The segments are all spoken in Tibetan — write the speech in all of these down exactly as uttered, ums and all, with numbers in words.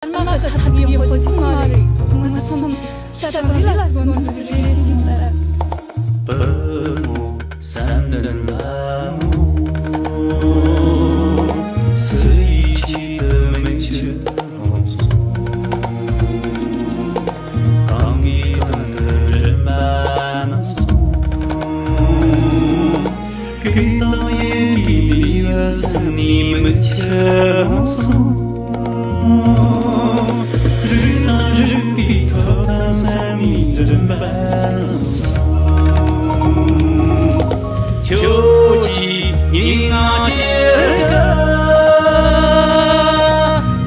མ་ཁ་ཚ་གི་ཡོང་ཁོ་ཅི་མ་རེད། ང་ཚོ་ཚང་མ་ཤ་ཁྲག་རི་ལ་སོན་རེད་ཤིང་ལ། བུ་མོ་བསམ་འདུན་ལ་ངོ་སུ་ཡིས་ཆེད་དུ་མི་ཆུ་ལོངས་སོང་། གང་གིས་དོན་དུ་རིམ་པ་ནང་སོང་། ཀུན་དང་ཡེ་གི་ཡོད་སེམས་ནི་མི་ཆུ་ལོངས་སོང་། རིག་དང་རིག་པའི་ཐོབ་ཐང་སེམས་ནི་རིམ་པ་ནང་སོང་། ཁྱོད་ཀྱིས་ཉིན་ང་ཅི་ག་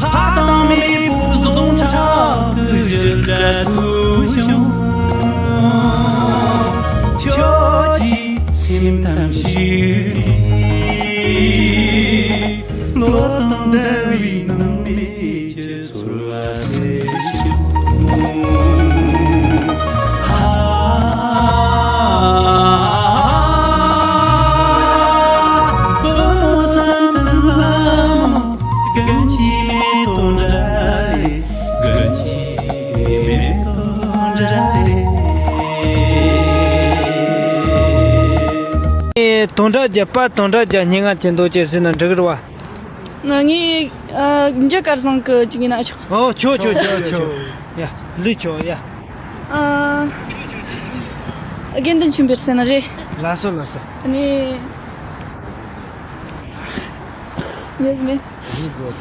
ཕ་དང་མེས་པོ་ཟུང་ཁྲག་གི་བཞིན་འདྲ་ཐུག་བྱུང་། ཁྱོད་ཀྱིས་སེམས་གཏམ་ཞིག་གིས་བློ་དང་ལྡན་པའི་ནང་མི་ཁྱེད་ཚོར་བ་སེ་ཞུ། ཧ། བུ་མོ་བསམ་འདུན་ལ་མོ། དགུན་གྱི་མེ་ཏོག་འདྲ་རེད། དགུན་གྱི་མེ་ཏོག་འདྲ་རེད། དོན་དག་བརྒྱབ་པ། དོན་དག་བརྒྱབ། སྙན་ངག་ཅིག་འདོན་ཅིག་ཟེར་ན་འགྲིག་རེད་བ། ང་ངའི་ཨ། འཇུ་སྐལ་བཟང་གི་ཅིག་ཡིན་ན་ཆོག་ཨོ་ཆོག་ཆོག་ཆོག་ཆོག་ཡ་ལུས་ཆོག་ཡ། ཨ། དགེ་འདུན་ཆོས་འཕེལ་ཟེར་ན་རེད། ལགས་སོ་ལགས་སོ། ཨ་ནི། ངས་མིན།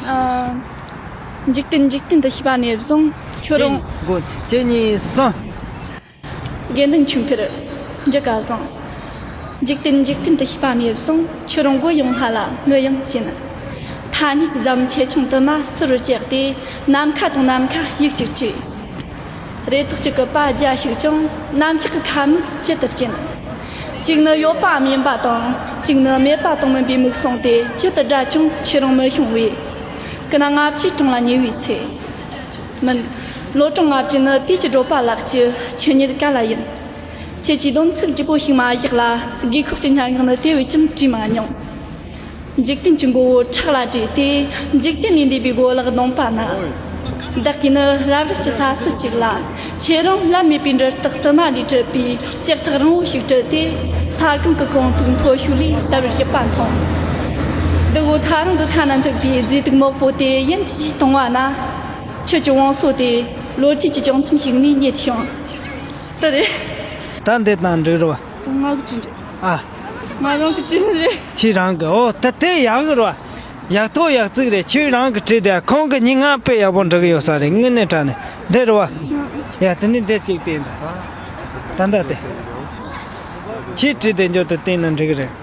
ཨ། འཇིག་རྟེན་འཇིག་རྟེན་དུ་ཤེས་པ་ནས་བཟུང་ཁྱོད་རང་། གཅིག་གཉིས་གསུམ། དགེ་འདུན་ཆོས་འཕེལ། འཇུ་སྐལ་བཟང་། འཇིག་རྟེན་འཇིག་རྟེན་དུ་ཤེས་པ་ནས་བཟུང་ཁྱོད་རང་མགོ་ཡང་སྔ་ལ་ངུ་ཡང་གཅན། ཐ་སྙད་ཀྱི་རྫམ་ཆེ་ཆུང་དུ་མ་སུ་རུ་བཅད་དེ་ནམ་མཁའ་དང་ནམ་མཁའ་ཡིག་གཅིག་བྲིས། རེ་དོགས་གཅིག་གི་པ་རྒྱ་ཞིག་ཀྱང་ནམ་ཞིག་གི་ཁ་མིག་ཇི་ལྟར་གཅན། གཅིག་ནི་ཡོད་པའམ་ཡིན་པ་དང་གཅིག་ནི་མེད་པ་དང་མིན་པའི་མིག་ཟུང་དེ་ཇི་ལྟར་བགྲད་ཀྱང་ཁྱོད་རང་མི་ཤོང་བས། ཀི་ན་ལྔ་བཅུའི་གྲོང་ལ་ཉེ་བའི་ཚེ། མིན། ལོ་གྲངས་ལྔ་བཅུ་ནི་དུས་ཀྱི་བགྲོད་པ་ལགས་ཀྱི་ཆུ་ཉིད་ག་ལ་ཡིན། ཁྱེད་ཀྱིས་སྡོམ་ཚིག་བརྗིད་པོ་ཞིག་མ་བཞག་ལ་དགོས་མཁོ་གྱི་སྙན་ངག་ནི་དེ་བས་ཀྱང་བྲིས་མ་མྱོང་། འཇིག་རྟེན་གྱི་མགོ་བོ་ཁྲག་ལ་བྲིས་ཏེ་འཇིག་རྟེན་ལས་འདས་པའི་གོ་ལག་གདོང་པ་ན། བདག་གིས་ནི་རབ་རིབ་ཀྱི་ས་སྲོད་ཅིག་ལ་ཁྱེད་རང་ལམ་མེད་པའི་འབྲུ་རྟགས་དུ་མ་ལས་གྲུབ་པའི་ལྕགས་ཐག་རིང་བོ་ཞིག་དྲུད་དེ་ས་སྒང་གི་གངས་ཐིག་མཐོ་ཤོས་ལས་ལྟ་བུར་ཡིབ་པ་མཐོང་། འདི་གོ་ཁྲ་རོང་གི་ཁ་ན་འཐིབས་པའི་རྫས་དུག་མོག་པོ་དེ་ཡིན་གྱིས་གཏོང་བ་ན། ཁྱོད་ཀྱི་བང་སོ་དེ་ལོ་རྒྱུས་ཀྱི་བྱང་མཚམས་ཤིག་ནས་རྙེད་བྱུང་། དེ་རེད། ད་འདི་དང་འགྲིག་རེད་བ། ང་གི་བྲིས་རེད། ཨ། ང་རང་གི་བྲིས་རེད། ཁྱེད་རང་གི། ཨོ་ད་དེ་ཡག་གི་རེད་བ། ཡག་ཐོག་ཡག་བརྩེགས་རེད། ཁྱེད་རང་གི་བྲིས་དེ་ཁོང་གི་སྙན་ངག་དཔེ་ཡག་པོ་འབྲི་གི་ཡོད་ས་རེད། དངོས་གནས་དྲང་གནས་འདི་རེད་བ། ཡ་དེ་ནི་འདི་གཅིག་བལྟས་ད། ད་ད་དེ། ཁྱེད་བྲིས་དེ་འཇོག་ཏུ་བལྟས་ན་འགྲིག་གི་རེད།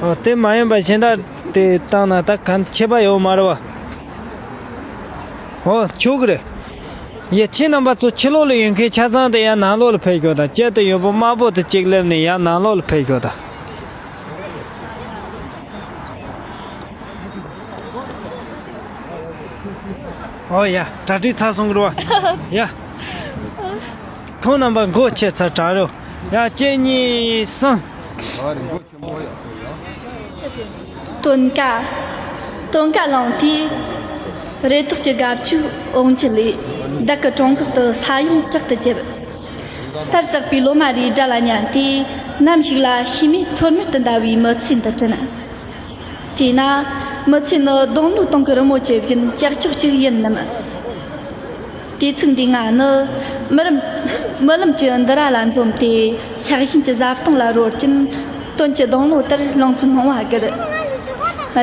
ཨོ་དེ་མ་ཡིན་པ་གཞན་དག་དེ་བཏང་ན་ད་གང་ཁྱད་པར་ཡོད་མ་རེད་བ། ཨོ་ཆོག་གི་རེད། ཡ་ཁྱེད་རྣམ་པ་ཚོ་ཕྱི་ལོགས་ལ་ཡོད་མཁན་ཆ་ཚང་དེ་ཡར་ནང་ལོགས་ལ་ཕེབས་ཤོག་དང་། སྐྱིད་དུ་ཡོད་པོ་དམར་པོ་དེ་གཅིག་སླེབས་ནས་ཡར་ནང་ལོགས་ལ་ཕེབས་ཤོག་དང་། ཨོ་ཡ་གྲ་སྒྲིག་ཚར་སོང་གི་རེད་བ། ཡ། ཁོང་རྣམ་པ་མགོ་ཆེ་ཚར་དྲག་རེད། ཡ་གཅིག་གཉིས་གསུམ། སྟོན་ཀ། སྟོན་ཀ་ལངས་དུས། རེ་དོགས་ཀྱི་སྒ་ཆུ་འོང་གི་ལས། བདག་གི་བྲང་ཁོག་ཏུ་ས་ཡོམ་དྲག་ཏུ་བརྒྱབ། སར་ཟགས་པའི་ལོ་མ་རེའི་སྒྲ་ལ་ཉན་ཏེ། ནམ་ཞིག་ལ་ཤི་རྨས་ཚོར་མེད་དུ་འདའ་བའི་མི་ཚེ་འདི་དྲན། དེས་ན། མི་ཚེ་ནི་སྡོང་ལོའི་སྟེང་གི་རི་མོ་ཇི་བཞིན་ཀྱག་ཀྱོག་ཅིག་ཡིན་ནམ། དུས་ཚིགས་འདི་ང་ནི་མི་རིམ་རྨི་ལམ་གྱི་འདུ་ར་ལ་འཛོམས་ཏེ་ཆགས་ཞེན་གྱི་བཟའ་བཏུང་ལ་རོལ་གྱིན། སྟོན་གྱི་སྡོང་ལོ་ལྟར་ལང་ཚོའི་སྣང་བ་བསྒུལ།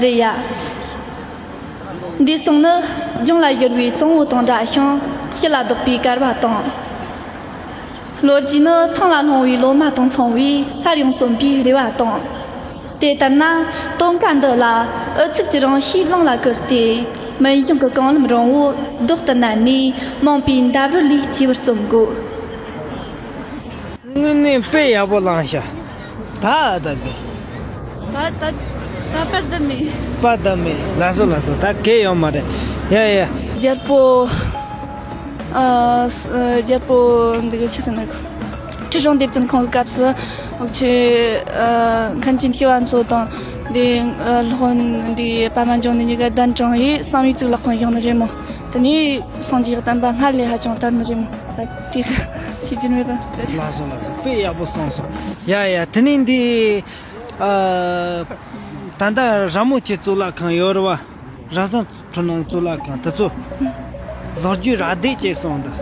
རེད་ཡ། འདས་སོང་ནི་ལྗོངས་ལ་ཡུར་བའི་གཙང་བོ་དང་འདྲ་ཞིང་ཞི་ལ་ལྡོག་པའི་གར་བ་དང་། ལོ་རྒྱུས་ནི་ཐང་ལ་ལྷུང་བའི་ལོ་མ་དང་མཚུངས་པས་སླར་ཡང་གསོན་པའི་རེ་བ་དང་། དེ་ལྟར་ན་སྟོན་ཀ་འདི་ལ་འུ་ཚུགས་ཀྱི་རང་གཤིས་རླུང་ལ་བསྐུར་ཏེ་མུན་ཡོང་གི་གངས་ལམ་རིང་བོ་རྡོག་ཏུ་མནན་ནས་མང་པོའི་འདབས་རོལ་ལས་སྐྱེས་བུར་རྩོམ་དགོས། དངོས་གནས་དཔེ་ཡག་པོ་བླངས་ཤག་ད་ད་དེ། ད་ད་ད་པར་ད་མེད། པར་ད་མེད། ལགས་སོ་ལགས་སོ། ད་གལ་ཡོད་མ་རེད། ཡ་ཡ། རྒྱལ་པོ། ཨ། ཨ། རྒྱལ་པོ་འདི་གི་ཆི་ཟེར་ན། ཁྲི་སྲོང་ལྡེ་བཙན་ཁོང་གི་སྐབས་སུ་འུ་ཆོ། ཨ། མཁན་ཆེན་ཤེས་པ་མཚོ་དང་འདི། ཨ། སློབ་དཔོན་འདི་པདྨ་འབྱུང་གནས་གཉིས་ཀ་གདན་དྲངས་ཡིས་བསམ་ཡས་གཙུག་ལག་ཁང་བཞེངས་ནི་རེད་མོ། དེ་ནས་སངས་རྒྱས་བསྟན་པ་སྔར་ལས་ཧ་ཅང་དར་ནི་རེད་མོ། ད་དེ་ཤེས་ཀྱི་མེད་པ། ལགས་སོ་ལགས་སོ། དཔེ་ཡག་པོ་གསུངས་སོང་། ཡ་ཡ། དེ་ནས་འདི་ཨ། ད་ལྟ་ར་མོ་ཆེ་གཙུག་ལག་ཁང་ཡོད་རེད་བ། ར་ས་འཕྲུལ་སྣང་གཙུག་ལག་ཁང་དེ་ཚོ་ལོ་རྒྱུས་རགས་བསྡད་ཅིག་གསུངས་དང་།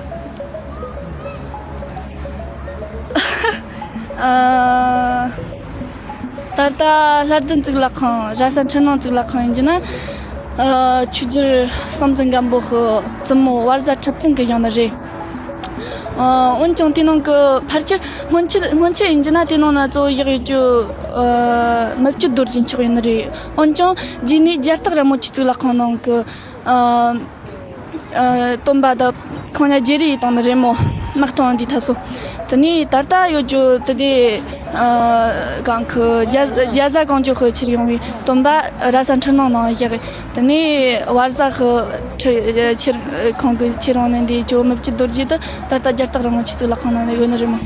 ཨ། ད་ལྟ་ལྷ་ལྡན་གཙུག་ལག་ཁང་། ར་ས་འཕྲུལ་སྣང་གཙུག་ལག་ཁང་ཡིན་གྱི་ན། ཨ། ཆོས་རྒྱལ་བསམ་གཏན་སྒམ་པོ་གི་བཙུན་མོ་བར་ཟ་ཁྲི་བཙུན་གྱི་བཞེངས་ནི་རེད། ཨ། འོན་ཀྱང་དེ་ནང་གི་ཕལ་ཆེར་སྔོན་ཆད། སྔོན་ཆད་ཡིན་གྱི་ན་དེ་ནང་ན་གཙོ་བོ་བཞག་ཡོད་རྒྱུ། ཨ། མི་བསྐྱོད་རྡོ་རྗེ་མཆོག་ཡིན་ནི་རེད། འོན་ཀྱང་རྗེས་ནས་རྒྱ་སྟག་ར་མོ་ཆེ་གཙུག་ལག་ཁང་ནང་གི། ཨ། ཨ། སྟོན་པ་དང་ཁོང་ཉ་བརྗེ་རེས་བཏང་ནི་རེད་མོ། དམག་གཏོང་དུས་ད་སོ། དེ་ནས་ད་ལྟ་ཡོད་རྒྱུ་དེ་དེ། ཨ། གང་གི་རྒྱ་རྒྱ་བཟའ་གང་བྱོ་ཧི་ཁྱེར་ཡོང་བའི་སྟོན་པ་ར་ས་འཕྲུལ་སྣང་ནང་བཞག་དེ་ནས་བར་ཟ་ཧི་ཁྲི་ཁྱེར། ཁོང་གི་ཁྱེར་ཡོང་ནི་འདི་ཇོ་མི་བསྐྱོད་རྡོ་རྗེ་དེ་ད་ལྟ་རྒྱ་སྟག་ར་མོ་ཆེ་གཙུག་ལག་ཁང་ནང་ཡོད་ནི་རེད་མོ།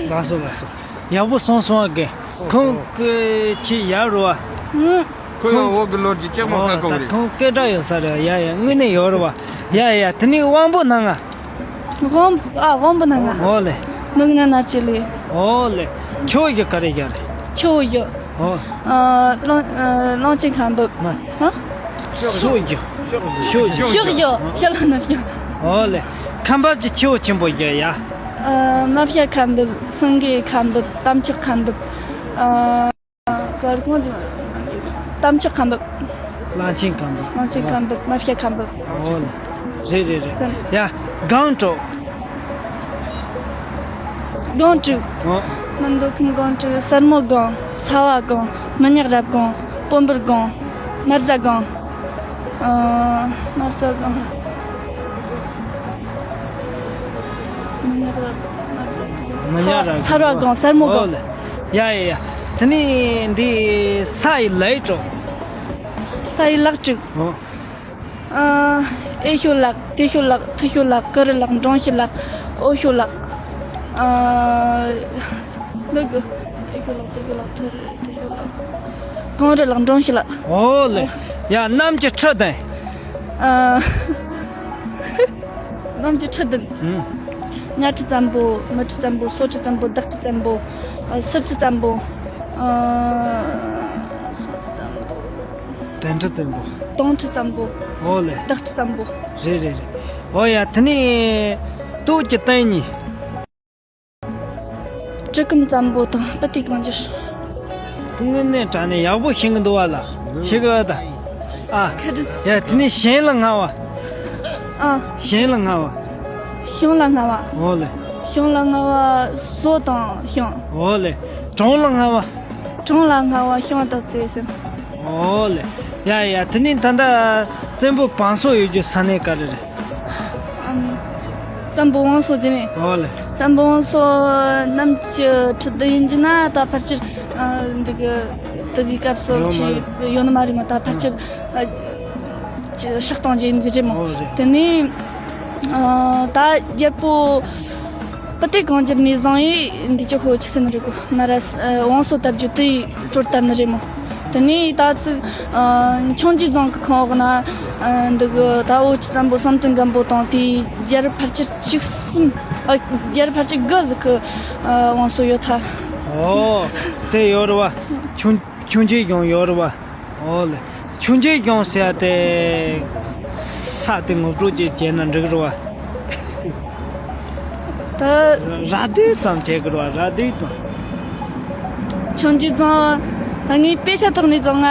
ལགས་སོ་ལགས་སོ། ཡག་པོ་གསུངས་སོང་ཨ། ཁོང་གི་ཆེས་ཡག་རུ་བ། ཁོ་ཡང་བོད་ཀྱི་ལོ་རྒྱུས་ཅང་མ་ཧ་གོ་བ་རེད། ཁོང་སྐད་གྲགས་ཡོད་ས་རེད། ཡ་ཡ། དངོས་གནས་ཡོད་རུ་བ། ཡ་ཡ། དེ་ནས་དབང་པོ་སྣ་ལྔ། དབང་། ཨ། དབང་པོ་སྣ་ལྔ། ཨོ་ལེ། མིག་སྔ་ན་ཅི་ལས། ཨོ་ལེ། ཆུ་བོ་བཞི་ག་རེ་བཞག་རེད། ཆུ་བོ་བཞི། ཨོ། ཨ། གླང་། ཨ། གླང་ཆེན་ཁ་འབབ། མ། ཧ། ཕྱོགས་བཞི། ཕྱོགས་བཞི། ཕྱོགས་བཞི། ཕྱི་ལ་ན་ཕྱོགས། ཨོ་ལེ། ཁ་འབབ་ཀྱི་ཆུ་བོ་ཆེན་པོ་བཞི་ཡ། ཨ། རྨ་བྱ་ཁ་འབབ། སེང་གེ་ཁ་འབབ། རྟ་མཆོག་ཁ་འབབ། ཨ། གར་གོང་ཟིན། རྟ་མཆོག་ཁ་འབབ། གླང་ཆེན་ཁ་འབབ། གླང་ཆེན་ཁ་འབབ། རྨ་བྱ་ཁ་འབབ། ཨོ་ལེ། རེད་རེད་རེད། ཙམ། ཡ། སྒང་དྲུག། སྒང་དྲུག། ཨོ། སྨན་མདོ་ཁམས་སྒང་དྲུག། གསར་མོ་སྒང་། ཚ་བ་སྒང་། མི་ཉག་རབ་སྒང་། སྤོམ་བུར་སྒང་། དམར་རྫ་སྒང་། ཨ། དམར་རྫ་སྒང་། མི་ཉག་རབ། དམར་རྫ་སྒང་། མི་ཉག་རབ། ཚ་བ་སྒང་། གསར་མོ་སྒང་། ཨོ་ལེ། ཡ་ཡ་ཡ། དེ་ནས་འདི་ས་ཡི་ལ་ཡི་དྲུག། ས་ཡི་ལ་དྲུག། ཨོ། ཨ། ཨེ་ཤོད་ལ། ཏེ་ཤོད་ལ། ཐི་ཤོད་ལ། ཀི་རི་ལ། འབྲོང་ཤོད་ལ། འོ་ཤོད་ལ། ཨ། འདི་གི། ཨེ་ཤོད་ལ། ཏེ་ཤོད་ལ། ཐི་རི། ཏེ་ཤོད་ལ། གངས་རི་ལ། འབྲོང་ཤོད་ལ། ཨོ་ལེ། ཡ། གནམ་གྱི་ཁྲི་དང་། ཨ། གནམ་གྱི་ཁྲི་བདུན། ཨུམ། གཉའ་ཁྲི་བཙན་པོ། མུ་ཁྲི་བཙན་པོ། སོ་ཁྲི་བཙན་པོ། སྡེག་ཁྲི་བཙན་པོ། ཨ། སྲིབ་ཁྲི་བཙན་པོ། ཨ། སྲིབ་ཁྲི་བཙན་པོ། དན་ཁྲི་བཙན་པོ། སྟོང་ཁྲི་བཙན་པོ། ཨོ་ལེ། སྟག་ཁྲི་བཙན་པོ། རེད་རེད་རེད། ཨོ་ཡ། དེ་ནས་སྟོད་ཀྱི་སྟེང་གཉིས། གྲི་གུམ་བཙན་པོ་དང་སྤུ་ཏི་གང་འགྱུར། དངོས་གནས་དྲང་གནས་ཡག་པོ་ཤེས་ཀྱི་འདུག་བ་ལ། ཤེས་ཀྱི་ཡོད་ད། ཨ། ཁ་བྲིས། ཡ། དེ་ནས་གཞན་ལ་སྔ་བ། ཨ། གཞན་ལ་སྔ་བ། ཤིང་ལ་སྔ་བ། ཨོ་ལེ། ཤིང་ལ་སྔ་བ་སོ་དང་ཤིང་། ཨོ་ལེ། གྲོང་ལ་སྔ་བ། གྲོང་ལ་སྔ་བ་ཤིང་དང་རྩྭ་ཟེར། ཨོ་ལེ། ཡ་ཡ། དེ་ནས་ད་ལྟ་བཙན་པོ་བང་སོ་ཡོད་རྒྱུ་ས་གནས་ག་རེ་རེད། ཨམ། བཙན་པོ་བང་སོ་ཟེར་ནས། ཨོ་ལེ། བཙན་པོ་བང་སོ་གནམ་གྱི་ཁྲི་བདུན་ཡིན་གྱི་ན་ད་ཕལ་ཆེར། ཨ། འདི་གི་དེ་གི་སྐབས་སུ་ཡོད་མ་ཆེ་རེད། ཡོད་ནི་མ་རེད་མོ། ད་ཕལ་ཆེར། ཨ། ཅི་ཕྱག་གཏོང་རྒྱུ་ཡིན་གྱི་རེད་མོ། ཨོ་རེད། དེ་ནས། ཨ། ད་རྒྱལ་པོ་སྤུ་ཏི་གང་འགྱུར་ནས་བཟུང་ཡིས་འདི་ཅི་ཧོ་ཆི་ཟེར་ནི་རེད་གོ། མ་ར་ས། ཨ། བང་སོ་བཏབ་རྒྱུ་དེ་གྲོལ་བཏབ་ནི་རེད་མོ། དེ་ནས་ད་ཅིག་ཨ། འཆིང་རྒྱུའི་རྫོང་གི་ཁོངས་འོག་ན། ཨ། འདི་གི་ད་འོ་ཆི་བཙན་པོ་བསམ་གཏན་སྒམ་པོ་དང་དེའི་རྒྱལ་ཕལ་ཆེར་བཅུ་གསུམ། ཨ། རྒྱལ་ཕལ་ཆེར་དགུ་ཟིག་གི། ཨ། བང་སོ་ཡོད་ཐལ། ཨོ། དེ་ཡོད་རེད་བ། ཆུང་ཆུང་ཆེ་གཞུང་ཡོད་རེད་བ། ཨོ་ལེ། ཆུང་ཆེ་གཞུང་ཟེར་ཡ་དེ་ས་དེ་ངོ་སྤྲོད་ཅིག་བྱས་ན་འགྲིག་རེད་བ། ད། ར་སྡེ་ཙམ་བྱེད་དགོས་རེད་བ། ར་སྡེ་ཙམ། ཆུང་ཆེ་ཙམ། ད་ངས་དཔེ་ཆ་ཐོག་ནས་ཙམ་ང་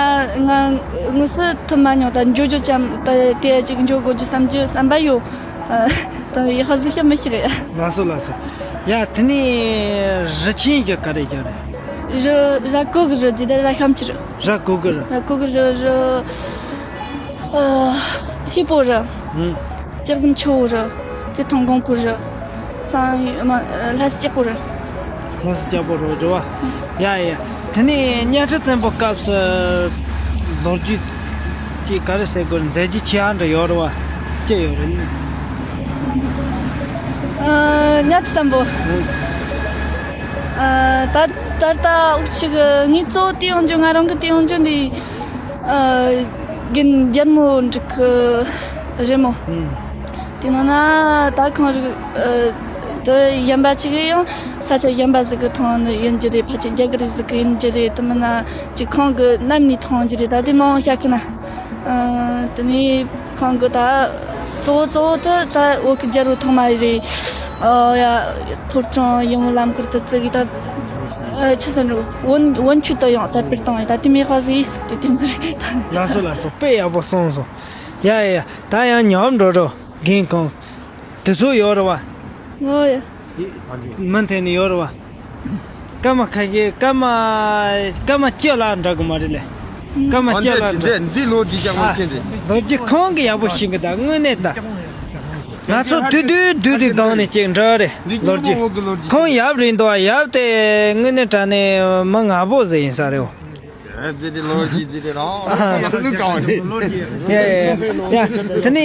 ང་དངོས་སུ་ཐུག་མ་མྱོང་། ད་འགྱོ་རྒྱུ་ཙམ། ད་དེ་ཅིག་འགྱོ་དགོས་རྒྱུ་བསམ་རྒྱུ་བསམ་པ་ཡོད། ད་ཡག་པོ་ཟིག་ཤེས་མི་ཤེས་ཡ། ལགས་སོ་ལགས་སོ། ཡ། དེ་ནས་རི་ཆེན་གྱི་ག་རེ་ག་རེ། རི། ར་གོ་གི་རི་ཟེར་ད་ར་ཤམ་ཆི་རི། ར་གོ་གི་རི། ར་གོ་གི་རི། རི། ཨ། ཧི་པོ་རི། ཨུམ། ལྕགས་ཟམ་ཆུ་བོ་རི། རྩེ་ཐང་གོང་པོ་རི། སང་ཡོ་མ། ལྷ་ས་སྐྱ་པོ་རི། ལྷ་ས་སྐྱ་པོ་རི་རེད་བ། ཡ་ཡ། དེ་ནས་གཉའ་ཁྲི་བཙན་པོ་སྐབས་སུ་ལོ་རྒྱུས་ཀྱི་ག་རེ་ཟེར་དགོས། མཛད་རྗེས་ཆེ་བ་འདྲ་ཡོད་རེད་བ། ཅི་ཡོད་རེད། ཨ། གཉའ་ཁྲི་བཙན་པོ། ཨ། ད་ད་ལྟ་འུ་ཅག་གི་ངས་གཙོ་བོ་བལྟས་ཡོང་རྒྱུ། ང་རང་གི་བལྟས་ཡོང་རྒྱུ་འདི། ཨ། རྒན་རྒྱལ་མོ་འབྲུག་གི། རེད་མོ། ཨུམ། དེ་ནང་ན་ད་ཁོང་རིགས་ཨ། དེ་གཞན་པ་ཅིག་ཡང་ས་ཆ་གཞན་པ་ཟིག་གི་ཐོན་ནི་ཡིན་རྒྱུ་རེད། ཕལ་ཆེར་རྒྱ་གར་ཟིག་གི་ཡིན་རྒྱུ་རེད། དེ་མིན་ན་ཅིག་ཁོང་གི་རྣམ་ནས་མཐོང་རྒྱུ་རེད། ད་དེ་མང་བཤད་གི་ན། ཨ། དེ་ནས་ཁོང་གི་ད་གཙོ་བོ་གཙོ་བོ་དེ་ད་བོད་ཀྱི་རྒྱལ་པོ་ཐོག་མ་རེད། ཨ། ཡ། ཕོ་བྲང་ཡིད་འོང་ལམ་ཁར་དུ་བརྩི་གི་ད། ཨ། ཆི་ཟེར་འགྲོ། བོན་བོན་ཆོས་དུ་ཡང་དར་སྤེལ་བཏང་བའི་ད་དེ་མེད་པ་ཟིག་ཡིན་ཟིག་དེ་དེ་མོ་ཟིག་རེད་ད། ལགས་སོ་ལགས་སོ། དཔེ་ཡག་པོ་གསུངས་སོང་། ཡ་ཡ་ཡ། ད་ཡང་ཉོབ་འགྲོ་རོགས། རྒན་ཁོང་། དུས་ཚོད་ཡོད་རེད་བ། ཨོ་ཡ། མུ་མཐུད་ནས་ཡོད་རེད་བ། སྐར་མ་ཁ་ཤས། སྐར་མ། སྐར་མ་བཅུ་ལ་འདྲ་གི་མ་རེད་ལས། སྐར་མ་ཨ། བཅུ་ལ་འདི་འདྲ། འདི་འདི་ལོ་རྒྱུས་ཀྱང་མ་ཤེས་འདི། ལོ་རྒྱུས་ཁོང་གི་ཡག་པོ་ཤེས་གི། ད་དངོས་གནས་ད། ང་ཚོ་དུས་དུས་དུས་དུས་སྒང་ནས་ཅིག་འདྲ་རེད། འདི་ལོ་རྒྱུས། སྐྱེ་བོ་གི་ལོ་རྒྱུས། ཁོང་ཡབ་རེད་འདུག་བ། ཡབ་དེ་དངོས་གནས་དྲང་གནས་མི་ངན་པོ་ཟིག་ཡིན་ས་རེད། འོ། ཨ། འདི་དེ་ལོ་རྒྱུས་འདི་དེ་རང་ལུགས་གང་རེད། ཡ་ཡ་ཡ། དེ་ནས་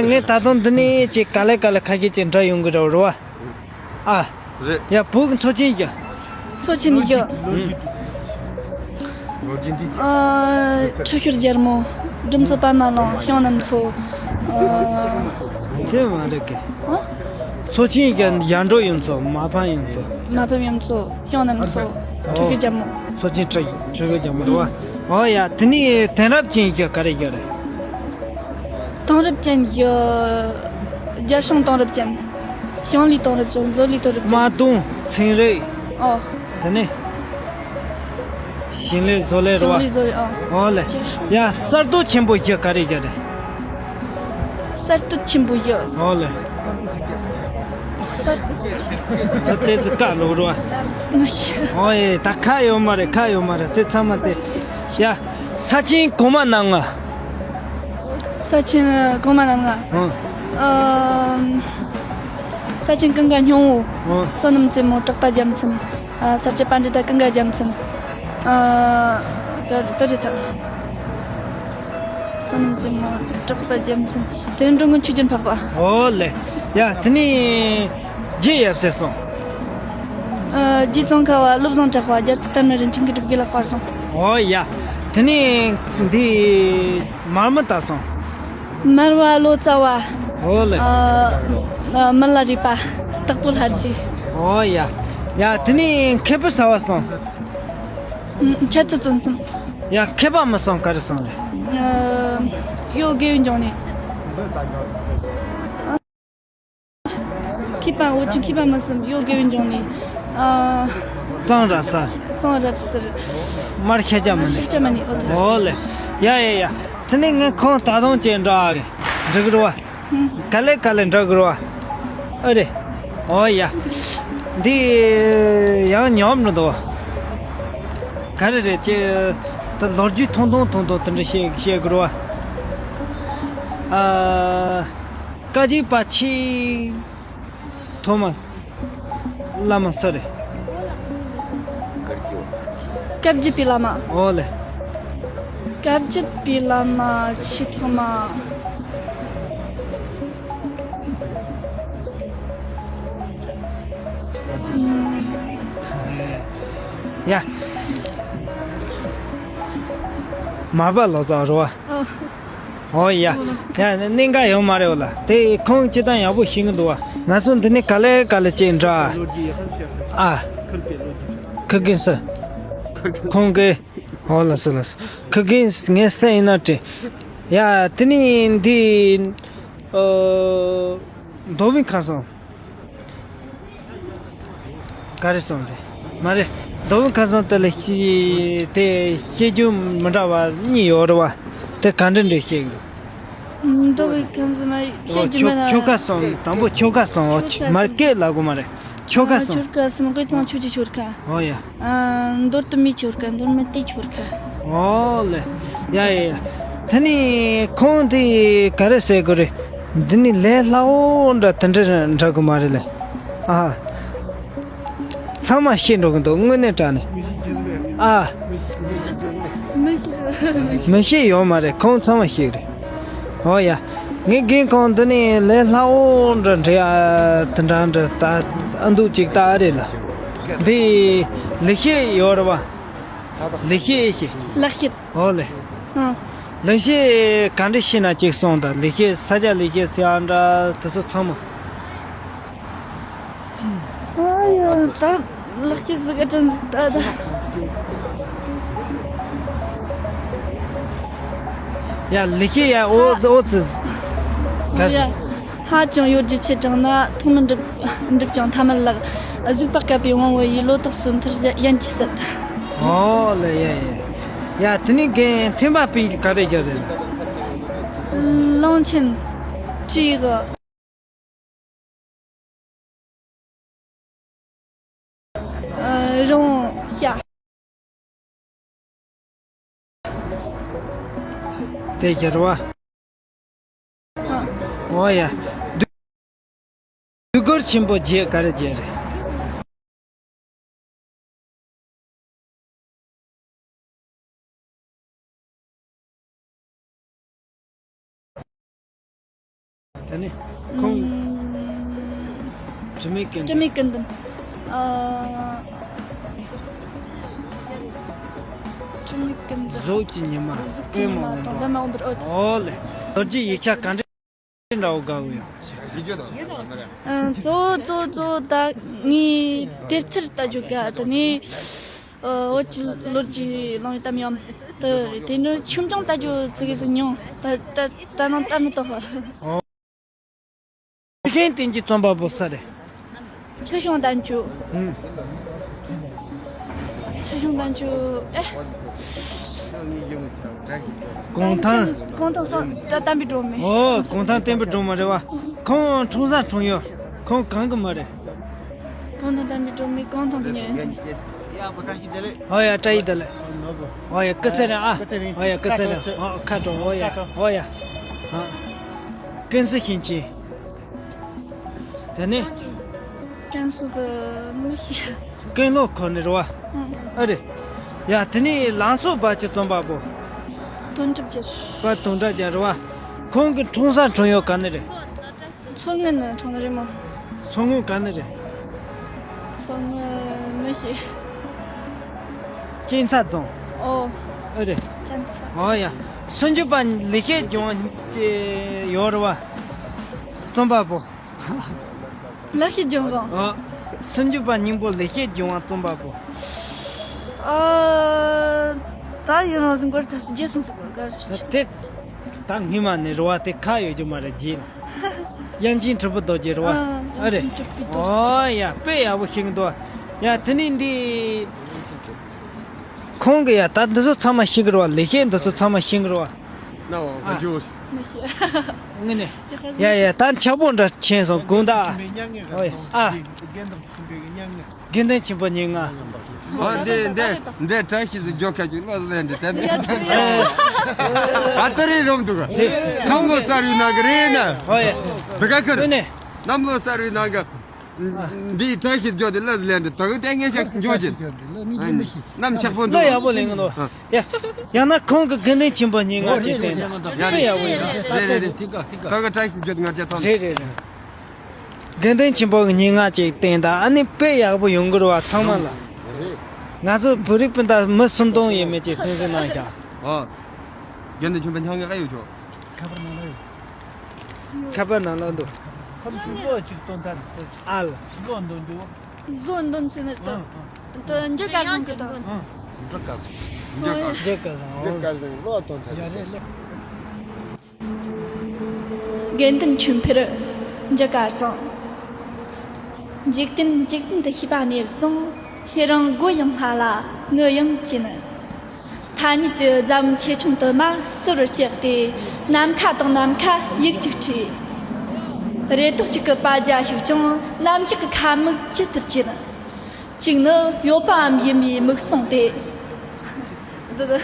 ངས་ད་དུང་འདི་ནས་ཅིག་ག་ལེ་ག་ལེ་ཁ་ཤས་ཅིག་འདྲ་ཡོང་གི་རེད་བ། རེད་བ། ཨ། རེད། ཡ། བོད་ཀྱི་མཚོ་ཆེན་བཞི། མཚོ་ཆེན་བཞི། ཨུམ། ལོ་རྒྱུས་འདི། ཨ། ཁྲི་ཤོར་རྒྱལ་མོ། སྒྲུབ་མཚོ་པདྨ་གླིང་། བྱང་སྣུམ་མཚོ། ཨ། དེ་མ་རེད་གི། ཨ། མཚོ་ཆེན་བཞི། ཡར་འབྲོག་གཡུ་མཚོ། མ་ཕམ་གཡུ་མཚོ། མ་ཕམ་གཡུ་མཚོ། བྱང་སྣུམ་མཚོ། ཨ། ཁྲི་ཤོར་རྒྱལ་མོ། མཚོ་ཆེན་ཁྲི་ཁྲི་ཤོར་རྒྱལ་མོ་རེད་བ། ཨོ་ཡ། དེ་ནས་དེང་རབས་ཅན་བཞི་ག་རེ་བཞི་རེད། དེང་རབས་ཅན་བཞི། རྒྱ་གཞུང་དེང་རབས་ཅན། ཞང་ལུའི་དེང་རབས་ཅན། བཟོ་ལས་དེང་རབས་ཅན། དམར་གདུང་། ཚན་རིག་ཨོ། དེ་ནས་ཞིང་ལས་བཟོ་ལས་རེད་བ། ཞིང་ལས་བཟོ་ལས། ཨོ། ཨོ་ལེ། རྒྱ་གཞུང་། ཡ། གསར་གཏོད་ཆེན་པོ་བཞི་ག་རེ་བཞི་རེད། གསར་གཏོད་ཆེན་པོ་བཞི། ཨོ་ལེ། གསར། ད་ལྟའི་ཚེ་ཁ་ལོག་རོགས། མ་ཤེས། ཨོ་ཡེ། ད་ཁ་ཡོད་མ་རེད། ཁ་ཡོད་མ་རེད། དེ་ཚང་མ་དེ། ཡ། ས་ཆེན་གོང་མ་རྣམ་ལྔ། ས་ཆེན་གོང་མ་རྣམ་ལྔ། ཨང་། ཨམ། ས་ཆེན་ཀུན་དགའ་སྙིང་པོ། ཨང་། བསོད་ནམས་རྩེ་མོ། གྲགས་པ་རྒྱལ་མཚན། ཨ། ས་སྐྱ་པཎྜི་ཏ་ཀུན་དགའ་རྒྱལ་མཚན། ཨ། ག་རེ་ད་རེད་ད། བསོད་ནམས་རྩེ་མོ། གྲགས་པ་རྒྱལ་མཚན། དེ་ནས་འགྲོ་མགོན་ཆོས་རྒྱན་འཕགས་པ། ཨོ་ལེ། ཡ། དེ་ནས་རྗེ་ཡབ་སྲས་གསུམ། ཨ། རྗེ་ཙོང་ཁ་པ། བློ་བཟང་གྲགས་པ། རྒྱལ་ཚབ་སྟག་སྨན་རི། འཕྲིན་གྱི་སྒྲུབ་དགེ་ལ་དཔལ་བཟང་། ཨོ་ཡ། དེ་ནས་འདི་མར་མི་དྭགས་གསུམ། མར་པ་ལོ་ཙཱ་བ། ཨོ་ལེ། ཨ། མི་ལ་རས་པ། དྭགས་པོ་ལྷ་རྗེ། ཨོ་ཡ། ཡ། དེ་ནས་མཁས་པའི་ཟླ་བ་གསུམ། ཨ། འཆད་རྩོད་རྩོམ་གསུམ། ཡ། མཁས་པ་མི་གསུམ་ག་རེ་གསུམ་རེད། ཨ། གཡོ་དགེ་བའི་འབྱུང་གནས། མཁས་པ་འོ་ཅི། མཁས་པ་མི་གསུམ། གཡོ་དགེ་བའི་འབྱུང་གནས། ཨ། གཙང་རབ་གསལ། གཙང་རབ་གསལ། མར་ཤཱཀྱ་མུ་ནེ། ཤཱཀྱ་མུ་ནེ། ཨོ་ད། ཨོ་ལེ། ཡ་ཡ་ཡ། དེ་ནས་ངས་ཁོང་ད་དུང་ཅིག་འདྲི་གི། འདྲི་གི་རེད་བ། ཧུམ། ག་ལེ་ག་ལེ་འདྲི་གི་རེད་བ། ཨ་རེད། ཨོ་ཡ། འདི་ཡང་ཉོབ་འགྲོ་འདུག་ག་རེ་རེད་ཅེ། ད་ལོ་རྒྱུས་ཐུང་ཐུང་ཐུང་ཐུང་དེ་འདྲ་བཤད་བཤད་དགོས་རེད་བ། ཨ། བཀའ་བརྒྱུད་པ་ཆེས་ཐོག་མ་བླ་མ་སུ་རེད། བཀའ་བརྒྱུད་པའི་བླ་མ། ཨོ་ལེ། བཀའ་བརྒྱུད་པའི་བླ་མ་ཆེས་ཐོག་མ། ཡ། མར་པ་ལོ་ཙཱ་རེད་བ། ཨོ། ཨོ་ཡ། ཡ། གནད་འགག་ཡོད་མ་རེད་བ་ལ། དེ་ཁོང་སྤྱིར་བཏང་ཡག་པོ་ཤེས་ཀྱི་འདུག་བ། ང་ཚོ་འདི་ནས་ག་ལེ་ག་ལེ་ཅིག་འདྲི། ཨ། ཁུ་རྒན་སུ། ཁོང་གི། ཨོ་ལགས་སོ་ལགས་སོ། ཁུ་རྒན་ངའི་སེམས་ཡིན་ན་དྲན། ཡ། དེ་ནས་འདི། ཨོ། མདོ་དབུས་ཁམས་གསུམ། ག་རེ་གསུམ་རེད། མ་རེད། མདོ་དབུས་ཁམས་གསུམ་དེ་ལ་ཤེས། དེ་བཤད་རྒྱུ་མི་འདྲ་བ་གཉིས་ཡོད་རེད་བ། དེ་ག་འདྲ་འདྲ་བཤད་ཀྱི་རེད། མདོ་དབུས་ཁམས་གསུམ་མ་བཤད་རྒྱུ་མེད་ན། ཆོ་ག་གསུམ། དང་པོ་ཆོ་ག་གསུམ། ཆོ་ག་གསུམ། མར་སྐད་ལབ་དགོས་མ་རེད། ཆོ་ག་གསུམ། ཆོ་ག་གསུམ། དབུས་གཙང་ཆོས་ཀྱི་ཆོ་ག། ཨོ་ཡ། ཨ། མདོ་སྟོད་སྨད་ཆོ་ག། མདོ་སྨད་རྟའི་ཆོ་ག། ཨོ་ལེ། ཡ་ཡ་ཡ། དེ་ནས་ཁོང་དེ་ག་རེ་ཟེར་དགོས་རེད། འདི་ནི་ལས་སླ་བོ་འདྲ་དེ་འདྲ་འདྲ་གི་མ་རེད་ལེ། ཨ། ཚང་མ་ཤེས་འགྲོ་གི་འདུག་དངོས་གནས་དྲང་ནས། ཨ། མི་ཤེས། མི་ཤེས་ཡོད་མ་རེད། ཁོང་ཚང་མ་ཤེས་རེད། ཨོ་ཡ། ངའི་རྒན་ཁོང་འདི་ནས་ལས་སླ་བོ་འདྲ་འདྲ་ཡ་དེ་འདྲ་འདྲ་ད་ཨ་འདུག་ཅིག་ད་ཨ་རེད་ལ། འདི་ལེགས་བཤད་ཡོད་རེད་བ། ལེགས་བཤད་ཨེ་ཤེས། ལེགས་བཤད། ཨོ་ལེ། ཨ། ལེགས་བཤད་ག་འདྲ་ཤེས་ན་ཅིག་གསུངས་དང་། ལེགས་བཤད་ས་སྐྱ་ལེགས་བཤད་ཟེར་ཡ་འདྲ་དེ་ཚོ་ཚང་མ། ཨ་ཡ། ད་ལེགས་བཤད་ཟིག་ག་དྲན་ཟིག་ད་ད། ཡ་ལེགས་བཤད་ཡ་ཨོ་ཨོ་ཙི། ད་ཡ། ཧ་ཅང་ཡོད་རྒྱུ་ཆེ་དྲང་ན་མཐོང་མི་འགྲུབ། འགྲུབ་ཀྱང་ཐ་མལ་ལགས། གཟིགས་པ་དཀའ་བའི་དབང་བོ་ཡི། ལོ་ཏོག་སོན་ཐུར་ཡན་གྱིས་བསད། ཨོ་ལེ་ཡ་ཡ། ཡ་དེ་ནས་རྒན་ཐེམ་པ་སྤུན་གྱིས་ག་རེ་བརྒྱབ་རེད། གླང་ཆེན། བྲིས་གི། ཨ། རོང་ཤ། དེ་རྒྱལ་བ། ཨ། ཨོ་ཡ། སྡུག་སྡུག་སྒོར་ཆེན་པོ་བརྒྱད་ག་རེ་བརྒྱད་རེད། ད་ནི་ཁོང་། ཨུམ། དྲི་མེད་ཀུན་ལྡན། དྲི་མེད་ཀུན་ལྡན། ཨ། དྲི་མེད་ཀུན་ལྡན། གཟུགས་ཀྱི་ཉི་མ། གཟུགས་ཀྱི་ཉི་མ་དང་པདྨ་འོད་འབར། འོད་འབར། ཨོ་ལེ། རྡོ་རྗེ་ཡིག་ཆ་ག་འདྲ་འདྲ་བོ་དགའ་བོ་ཡོད། ཨ། གཙོ་བོ་གཙོ་བོ་གཙོ་བོ་ད་ངའི་དེབ་ཐེར་ལྟ་རྒྱུ་ག་དེ་ནས། ཨ། བོད་ཀྱི་ལོ་རྒྱུས་གླེང་བའི་གཏམ་ཡང་དེ་རེད། དེ་ནི་ཆོས་འབྱུང་ལྟ་རྒྱུ་ཙི་གེ་ཟིག་མྱོང་། ད་ད་ད་ནང་ལྟ་མི་ཐུབ། ཨོ། ཆོས་ཤིང་བསྟན་གྱི་རྩོམ་པ་པོ་སུ་རེད། ཆོས་སྐྱོང་བསྟན་བཅོས། ཨུམ། ཆོས་སྐྱོང་བསྟན་བཅོས། ཨེ། གུང་ཐང་། གུང་ཐང་སོང་ད་བསྟན་པའི་སྒྲོན་མེ། ཨོ། གུང་ཐང་བསྟན་པའི་སྒྲོན་མེ་རེད་བ། ཁོང་འཁྲུངས་ས་འཁྲུངས་ཡུལ། ཁོང་གང་གི་མི་རེད། གུང་ཐང་བསྟན་པའི་སྒྲོན་མེ་གུང་ཐང་དུ་ཉོན་ཡིན། ཨོ་ཡ། བཀྲ་ཤིས་བདེ་ལེགས། ཨོ་ཡ། སྐུ་ཚེ་རིང་ཨ། ཨོ་ཡ། སྐུ་ཚེ་རིང་། ཨོ། ཁ་དྲོ། ཨོ་ཡ། ཨོ་ཡ། ཨ། ཀུན་གཟིགས་ཤིང་ཆེན། དེ་ནས། ཀན་སུའུ་གི་མི་ཤེས། ཀན་ལྷོ་ཁུལ་ནས་རེད་བ། ཨང་། ཨ་རེད། ཡ་དེ་ནས་ལང་ཚོ་བ་ཅི་རྩོམ་པ་པོ། དོན་གྲུབ་རྒྱལ། པ་དོན་གྲུབ་རྒྱལ་རེད་བ། ཁོང་གི་འཁྲུངས་ས་འཁྲུངས་ཡུལ་ག་ནས་རེད། མཚོ་སྔོན་ནས་འཁྲུངས་ནི་རེད་མོ། མཚོ་སྔོན་ག་ནས་རེད། མཚོ་སྔོན་མི་ཤེས། གཅན་ཚ་རྫོང་། ཨོ། ཨ་རེད། གཅན་ཚ། ཨོ་ཡ། སུམ་ཅུ་པ་ལེགས་བཤད་ལྗོན་དབང་ཅེས་ཡོད་རེད་བ། རྩོམ་པ་པོ། ལེགས་བཤད་ལྗོན་དབང་། ཨོ། སུམ་ཅུ་པ་སྙིང་པོ་ལེགས་བཤད་ལྗོན་དབང་རྩོམ་པ་པོ། ཨ། ད་ཡིན་རུང་ཟིན་སྐོར་ས་སུ་རྗེས་སོང་སུ་གོ་ག་རེད། དེ་ད་སྔོན་མ་ནས་རེད་བ། དེ་ཁ་ཡོད་རྒྱུ་མ་རེད། རྗེས་ལ། དབྱངས་ཅན་གྲུབ་པའི་རྡོ་རྗེ་རེད་བ། ཨ། ཨ་རེད། དབྱངས་ཅན་གྲུབ་པའི་རྡོ་རྗེ། ཨོ་ཡ། དཔེ་ཡག་པོ་ཤེས་ཀྱི་འདུག་བ། ཡ་དེ་ནས་འདི། ཁོང་གི་ཡ་ད་འདི་ཚོ་ཚང་མ་ཤེས་ཀྱི་རེད་བ། ལེགས་བཤད་འདི་ཚོ་ཚང་མ་ཤེས་ཀྱི་རེད་བ། ན་བ་ཨ། འཇུ། མི་ཤེས། ངས་ནས། ཡ་ཡ། ད་འཁྱག་པོ་འདྲ་ཆེན་སོང་དགོང་དག་ཨོ་ཡ། ཨ། དགེ་འདུན་ཆེན་པོའི་མྱ་ངན། དགེ་འདུན་ཆེན་པོ་ཉེར་ལྔ། ཨ། འདི་འདི་འདི་བཀྲ་ཤིས་སུ་འཇོག་ཁ་ཅིག་བློ་ལེན་འདི་དེ་འདི། ཨ། ད་རེས་རོམ་འདུག་ག་གནམ་ལོ་གསར་བའི་ནང་གི་རེད་ན། ཨོ་ཡ། འདི་ག་ཁར། ཨོ་ནས། གནམ་ལོ་གསར་བའི་ནང་གི་འདི་བཀྲ་ཤིས་འཇོག་འདི་བློ་ལེན་འདི་དང་དེ་ངས་ཤག་འཇོག་ཅིག་གནམ་འཁྱག་པོ་འདུག་བློ་ཡག་པོ་ལེན་གི་འདུག་ཨ། ཡ། ཡང་ན་ཁོང་གི་དགེ་འདུན་ཆེན་པོ་ཉེར་ལྔ་ཅིག་བསྟན་དང་། དཔེ་ཡག་པོ་ཡོད། རེད་རེད་རེད། ཁོང་གི་བཀྲ་ཤིས་འཇོག་ང་ཚོ་ཚང་མ། རེད་རེད་རེད། དགེ་འདུན་ཆེན་པོ་གི་ཉེར་ལྔ་ཅིག་བསྟན་དང་། ཨ་ནི་དཔེ་ཡག་པོ་ཡོང་གི་རེད་བ། ཚང་མ་ལ། ང་ཚོ་བོད་རིགས་སྤུན་ཟླ་མི་སུམ་སྟོང་ཡས་མས་ཅིག་གསན་གཟིགས་གནང་ཤག་ཨ། དགེ་འདུན་ཆེན་པོ་ཉེར་ལྔ་ག་ཡོད་ཆོག་ཁ་པར་ནང་ལ་ཡོད། ཁ་པར་ནང་ལ་འདུག་ཁམས་སུ་བློ་གཅིག་གཏོང་ཐབས། ཨ་ལ། བློ་འདོན་རྒྱུ། བཟོ་འདོན་ཟེར་ནི་རེད་དོ། ཨང་ཨང་། དོ་འཇུ་སྐར་བཟང་གི་དང་། ཨང་། འཇུ་སྐར་བཟང་། འཇུ་སྐར་བཟང་། འཇུ་སྐར་བཟང་། བློ་གཏོང་ཐབས། ཡ་རེད་ལེ། དགེ་འདུན་ཆོས་འཕེལ། འཇུ་སྐར་བཟང་། འཇིག་རྟེན་འཇིག་རྟེན་དུ་ཤེས་པ་ནས་བཟུང་ཁྱེད་རང་མགོ་ཡང་སྔ་ལ་ངུ་ཡང་གཅན། ཐ་སྙད་ཀྱི་རྫ་བུམ་ཆེ་ཆུང་དུ་མ་ཟུར་བར་བཅག་སྟེ་ནམ་མཁའ་དང་ནམ་མཁའ་ཡིག་གཅིག་བྲིས། རེ་དོགས་གཅིག་གི་པ་རྒྱ་ཞིག་ཀྱང་ནམ་ཞག་གི་ཁ་མིག་ཇི་ལྟར་གྱེན། གཅིག་ནི་ཡོད་པའམ་ཡིན་པའི་མིག་ཟུང་སྟེ། འདི།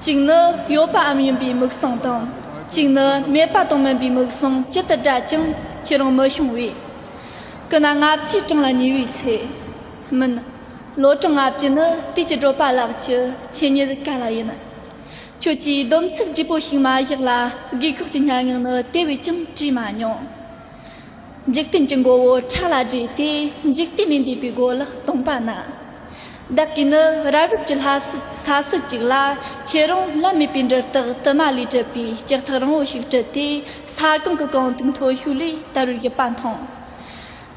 གཅིག་ནི་ཡོད་པའམ་ཡིན་པའི་མིག་ཟུང་དང་། གཅིག་ནི་མེད་པ་དང་མིན་པའི་མིག་ཟུང་ཇི་ལྟར་བགྲད་ཀྱང་ཁྱེད་རང་མི་ཤོང་བས། ཀུན་ན་ལྔ་བཅུའི་གྲངས་ལ་ཉེ་བའི་ཚེ། མིན། ལོ་གྲངས་ལྔ་བཅུ་ནི་དུས་ཀྱི་བགྲོད་པ་ལགས་ཀྱི་ཆོས་ཉིད་ག་ལ་ཡིན། ཁྱོད་ཀྱིས་སྡོམ་ཚིག་བསྒྲིལ་པོ་ཞིག་མ་བཞག་ལ་དགོས་ཁོག་གི་སྙན་ངག་ནི་དེ་བས་ཀྱང་བྲིས་མ་མྱོང་། འཇིག་རྟེན་གྱི་མགོ་བོ་ཕྲག་ལ་བསྒྲིལ་ཏེ་འཇིག་རྟེན་ལས་འདས་པའི་གོ་ལག་སྟོང་པ་ན། བདག་གིས་ནི་རབ་རིབ་ཀྱི་ལྷ་སྲོལ་ས་སྲོལ་ཅིག་ལ། ཁྱེད་རང་ལན་མེད་པའི་འབྲུ་རྟགས་དུ་མ་ལས་གྲུབ་པའི་ལྕགས་ཐག་རིང་བོ་ཞིག་དཀྲིས་ཏེ། ས་གོང་གི་གངས་དུག་མཐོ་ཤོས་ལས་དལ་བའི་བརྒྱུད་པ་མཐོང་།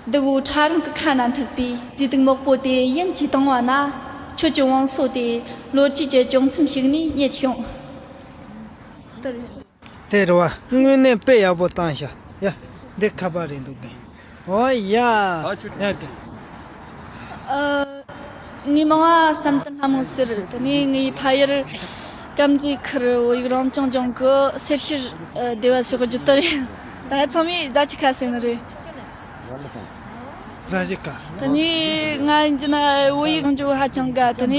སྡུག་པོ་ཕྲ་རིང་གི་ཁ་ན་ཐུག་པའི་རྫས་དུག་མོག་པོ་དེ་ཡིན་གྱིས་བཏང་བ་ན། ཁྱོད་ཀྱི་བང་སོ་དེ་ལོ་རྒྱུས་ཀྱི་བྱང་ཚད་ཞིག་ནས་རྙེད་བྱུང་། དེ་རེད་བ། དངོས་གནས་དཔེ་ཡག་པོ་བཏང་ཤག་ཡ། འདི་ཁ་པར་རེད་འདུག་གི། ཨོ་ཡ། ཡ་གི། ཨ། ངའི་མིང་ང་བསམ་གཏན་ལྷ་མོ་ཟེར། དེ་ནས་ངའི་ཕ་ཡུལ་དཀར་མཛེས་ཁུལ་བོད་ཡིག་རང་སྐྱོང་ལྗོངས་ཀྱི་སེར་ཤུལ་སྡེ་བ་ཟེར་བའི་རྒྱུད་དུ་རེད། ད་ཚང་མས་རྫ་ཆུ་ཁ་ཟེར་ནི་རེད། རྫ་ཆུ་ཁ། དེ་ནས་ང་ཡིན་གྱི་ན་བོད་ཡིག་སྦྱོང་རྒྱུ་ཧ་ཅང་དགའ། དེ་ནས་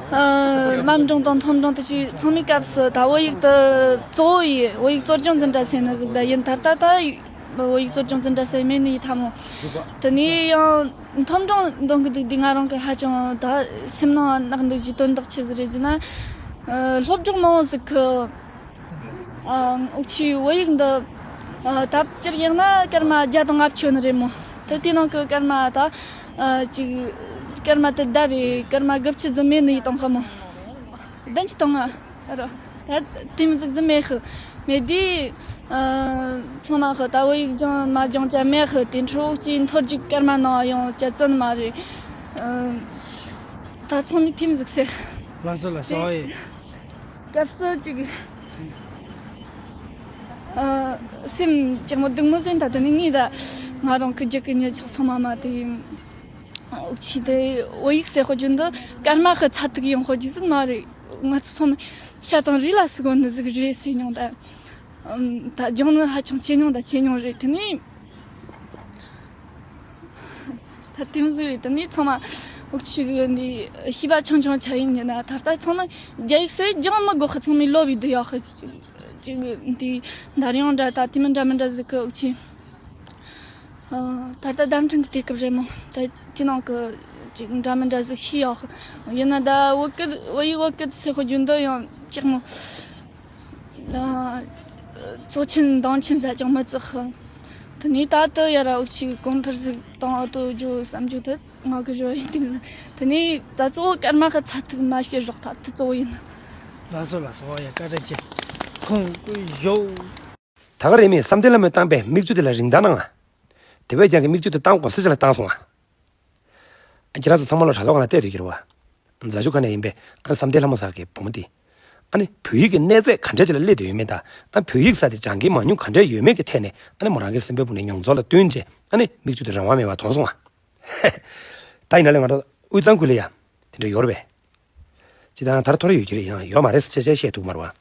ཨ། མཉམ་སྦྱོང་དང་ཐོམ་སྦྱོང་དེ་ཚོའི་ཚང་མའི་སྐབས་སུ་ད་བོད་ཡིག་ཏུ་གཙོ་བོ་ཡིས་བོད་ཡིག་གཙོ་སྦྱོང་འཛིན་གྲྭ་ཟེར་ནི་ཟིག་ད་ཡིན། ད་ལྟ་ད་བོད་ཡིག་གཙོ་སྦྱོང་འཛིན་གྲྭ་ཟེར་མེད་ནི་ཡིན་ཐ་མོ། དེ་ནས་ཡང་ཐོམ་སྦྱོང་འདོན་གི་འདུག་དུས་ང་རང་གི་ཧ་ཅང་ད་སེམས་ནང་གནག་འདུག་རྒྱུའི་དོན་དག་ཆི་ཟིག་རེད་ཟེར་ན། ཨ། སློབ་སྦྱོང་མང་བོ་ཟིག་གི། ཨ། འུ་ཆོའི་བོད་ཡིག་འདི། ཨ། ད་སྤྱིར་ཡིན་ན་སྐར་མ་བརྒྱ་དང་ལྔ་བཅུ་ནི་རེད་མོ། ད་དེ་ནང་གི་སྐར་མ་ད། ཨ། ཅིག་སྐར་མ་དེ་བསྡད་པའི་སྐར་མ་དགུ་བཅུ་ཙམ་མེད་ནི་ཡིན་དང་ཧ་མོ། བདུན་ཅུ་དང་ལྔ། ཨ་རོ། ད་དེ་མོ་ཟིག་ཙམ་མེད་ཤི། མེད་དུས། ཨ། ཚང་མ་ཤི་ད་བོད་ཡིག་སྦྱང་མ་སྦྱང་ཅ་མེད་ཤི། དེ་འཕྲོ་འུ་ཆོའི་མཐོ་རྒྱུགས་སྐར་མ་ནང་ཡོང་ཅ་ཙམ་མ་རེད། ཨ། ད་ཚང་མས་དེ་མོ་ཟིག་ཟེར། ལགས་སོ་ལགས་སོ། ཨོ་ཡེ། སྐབས་སུ་ཅིག་ཨ། སེམས་ཅིག་མོ་སྡུག་མོ་ཟིན། ད་དེ་ནི་ངས་ད་ང་རང་གི་རྒྱུད་ཀྱི་ཉེ་ཆག་ཚང་མ་མ་དེ་འུ་ཆོ་དེ་བོད་ཡིག་ཟེར་ཤོད་རྒྱུ་འདི་སྐར་མ་ཤི་ཚ་ཐུག་ཡོང་ཤོད་རྒྱུ་ཟིན་མ་རེད། ང་ཚོ་ཚང་མ་ཤ་དང་རུས་ལ་ཟུག་གོ་ནི་ཟིག་རེད་ཟེར་མྱོང་། ད་ཨམ། ད་སྦྱོང་ནི་ཧ་ཅང་ཆེ་མྱོང་ད་ཆེ་མྱོང་རེད། དེ་ནི། ད་དེ་མོ་ཟིག་རེད། དེ་ནས་ཚང་མ་འུ་ཆོ་གི་འདི་ཤེས་པ་ཆུང་ཆུང་ཆ་ཡིན་ཉིན་ན་ད་ལྟ་ཚང་མ་རྒྱ་ཡིག་སེ་སྦྱང་མི་དགོས་ཤི། ཚང་མས་ལོ་བའི་འདི་ཡག་ཤི་ཅིག་འདི་འདར་ཡོང་འདྲ་ད་དེ་མི་འདྲ་མི་འདྲ་ཟིག་གི་འུ་ཆོ། ཨ། ད་ལྟ་བརྡ་འཕྲིན་གི་དུས་སྐབས་རེད་མོ། ད་དེ་ནང་གི་ཅིག་འདྲ་མི་འདྲ་ཟིག་ཤེས་ཡག་ཤི་ཡིན་ན། ད་བོད་སྐད་བོད་ཡིག་བོད་སྐད་ཟེར་ཤོད་རྒྱུ་འདི་ཡང་ཅིག་མོ། ཨ། གཙོ་ཆེན་འདང་ཆེན་ཟ་ཅང་མི་བརྩི་ཤི། དེ་ནས་ད་ལྟ་ཡ་ར་འུ་ཆོས་གོང་འཕེལ་ཟིག་བཏང་ཨ་ཏོ་ཇོ་བསམ་རྒྱུ་དེ་ང་གི་རོ་ཡིན་དེ་ཟིག་དེ་ནས་ད་གཙོ་བོ་སྐར་མ་ཁ་ཚ་ཐུག་མ་ཤེས་རོགས་ད་དེ་གཙོ་བོ་ཡིན། ལགས་སོ་ལགས་སོ། ཨོ་ཡ་བཀའ་དྲིན་ཆེ། ཁོང་ཀུན་ཞོག་ད་ག་རེ་མིན་བསམ་གཏན་ལྷ་མོས་བཏང་པའི་མིག་ཆུ་དེ་ལ་རིན་ཐང་གནང་ང་། དེ་བས་ཀྱང་གི་མིག་ཆུ་དེ་བཏང་དགོས་ས་ཅིག་ལ་བཏང་སོང་ང་། ཁྱེད་རང་ཚོ་ཚང་མ་ལོ་དྲ་ཐོག་ཁ་ན་བལྟས་ཡོད་ཀྱི་རེད་བ། རྫ་ཆུ་ཁ་ནས་ཡིན་པའི་ཨ་ནི་བསམ་གཏན་ལྷ་མོ་ཟེར་གི་བུ་མོ་དེ། ཨ་ནི་བོད་ཡིག་གི་གནས་ཚད་ག་འདྲས་ཅིག་ལ་སླེབས་བསྡད་ཡོད་མེད་དང་། ཨ་ནི་བོད་ཡིག་ཟེར་དེ་སྦྱང་གི་མ་མྱོང་ག་འདྲས་ཡོད་མེད་ཀྱི་ཐད་ནས། ཨ་ནི་མོ་རང་གི་སེམས་པའི་སྦུག་ནས་མྱོང་ཚོར་ལ་བསྟུན་བྱས། ཨ་ནི་མིག་ཆུ་དེ་རང་དབང་མེད་པར་གཏོང་སོང་ང་། ད་ཡིན་ན་ལས་ང་རང་དབུས་གཙང་ཁུལ་ལ་ཡ་དེ་འདྲ་ཡོད་རེད་པས། ཅི་ད་ཡང་ད་ར་ཐོ་རེ་ཡོད་ཀྱི་རེད། ཡང་ཡོད་མ་རེད་ཟེར་ཅེས་ཅེས་བཤད་ཐུབ་ཀྱི་མ་རེད་བ།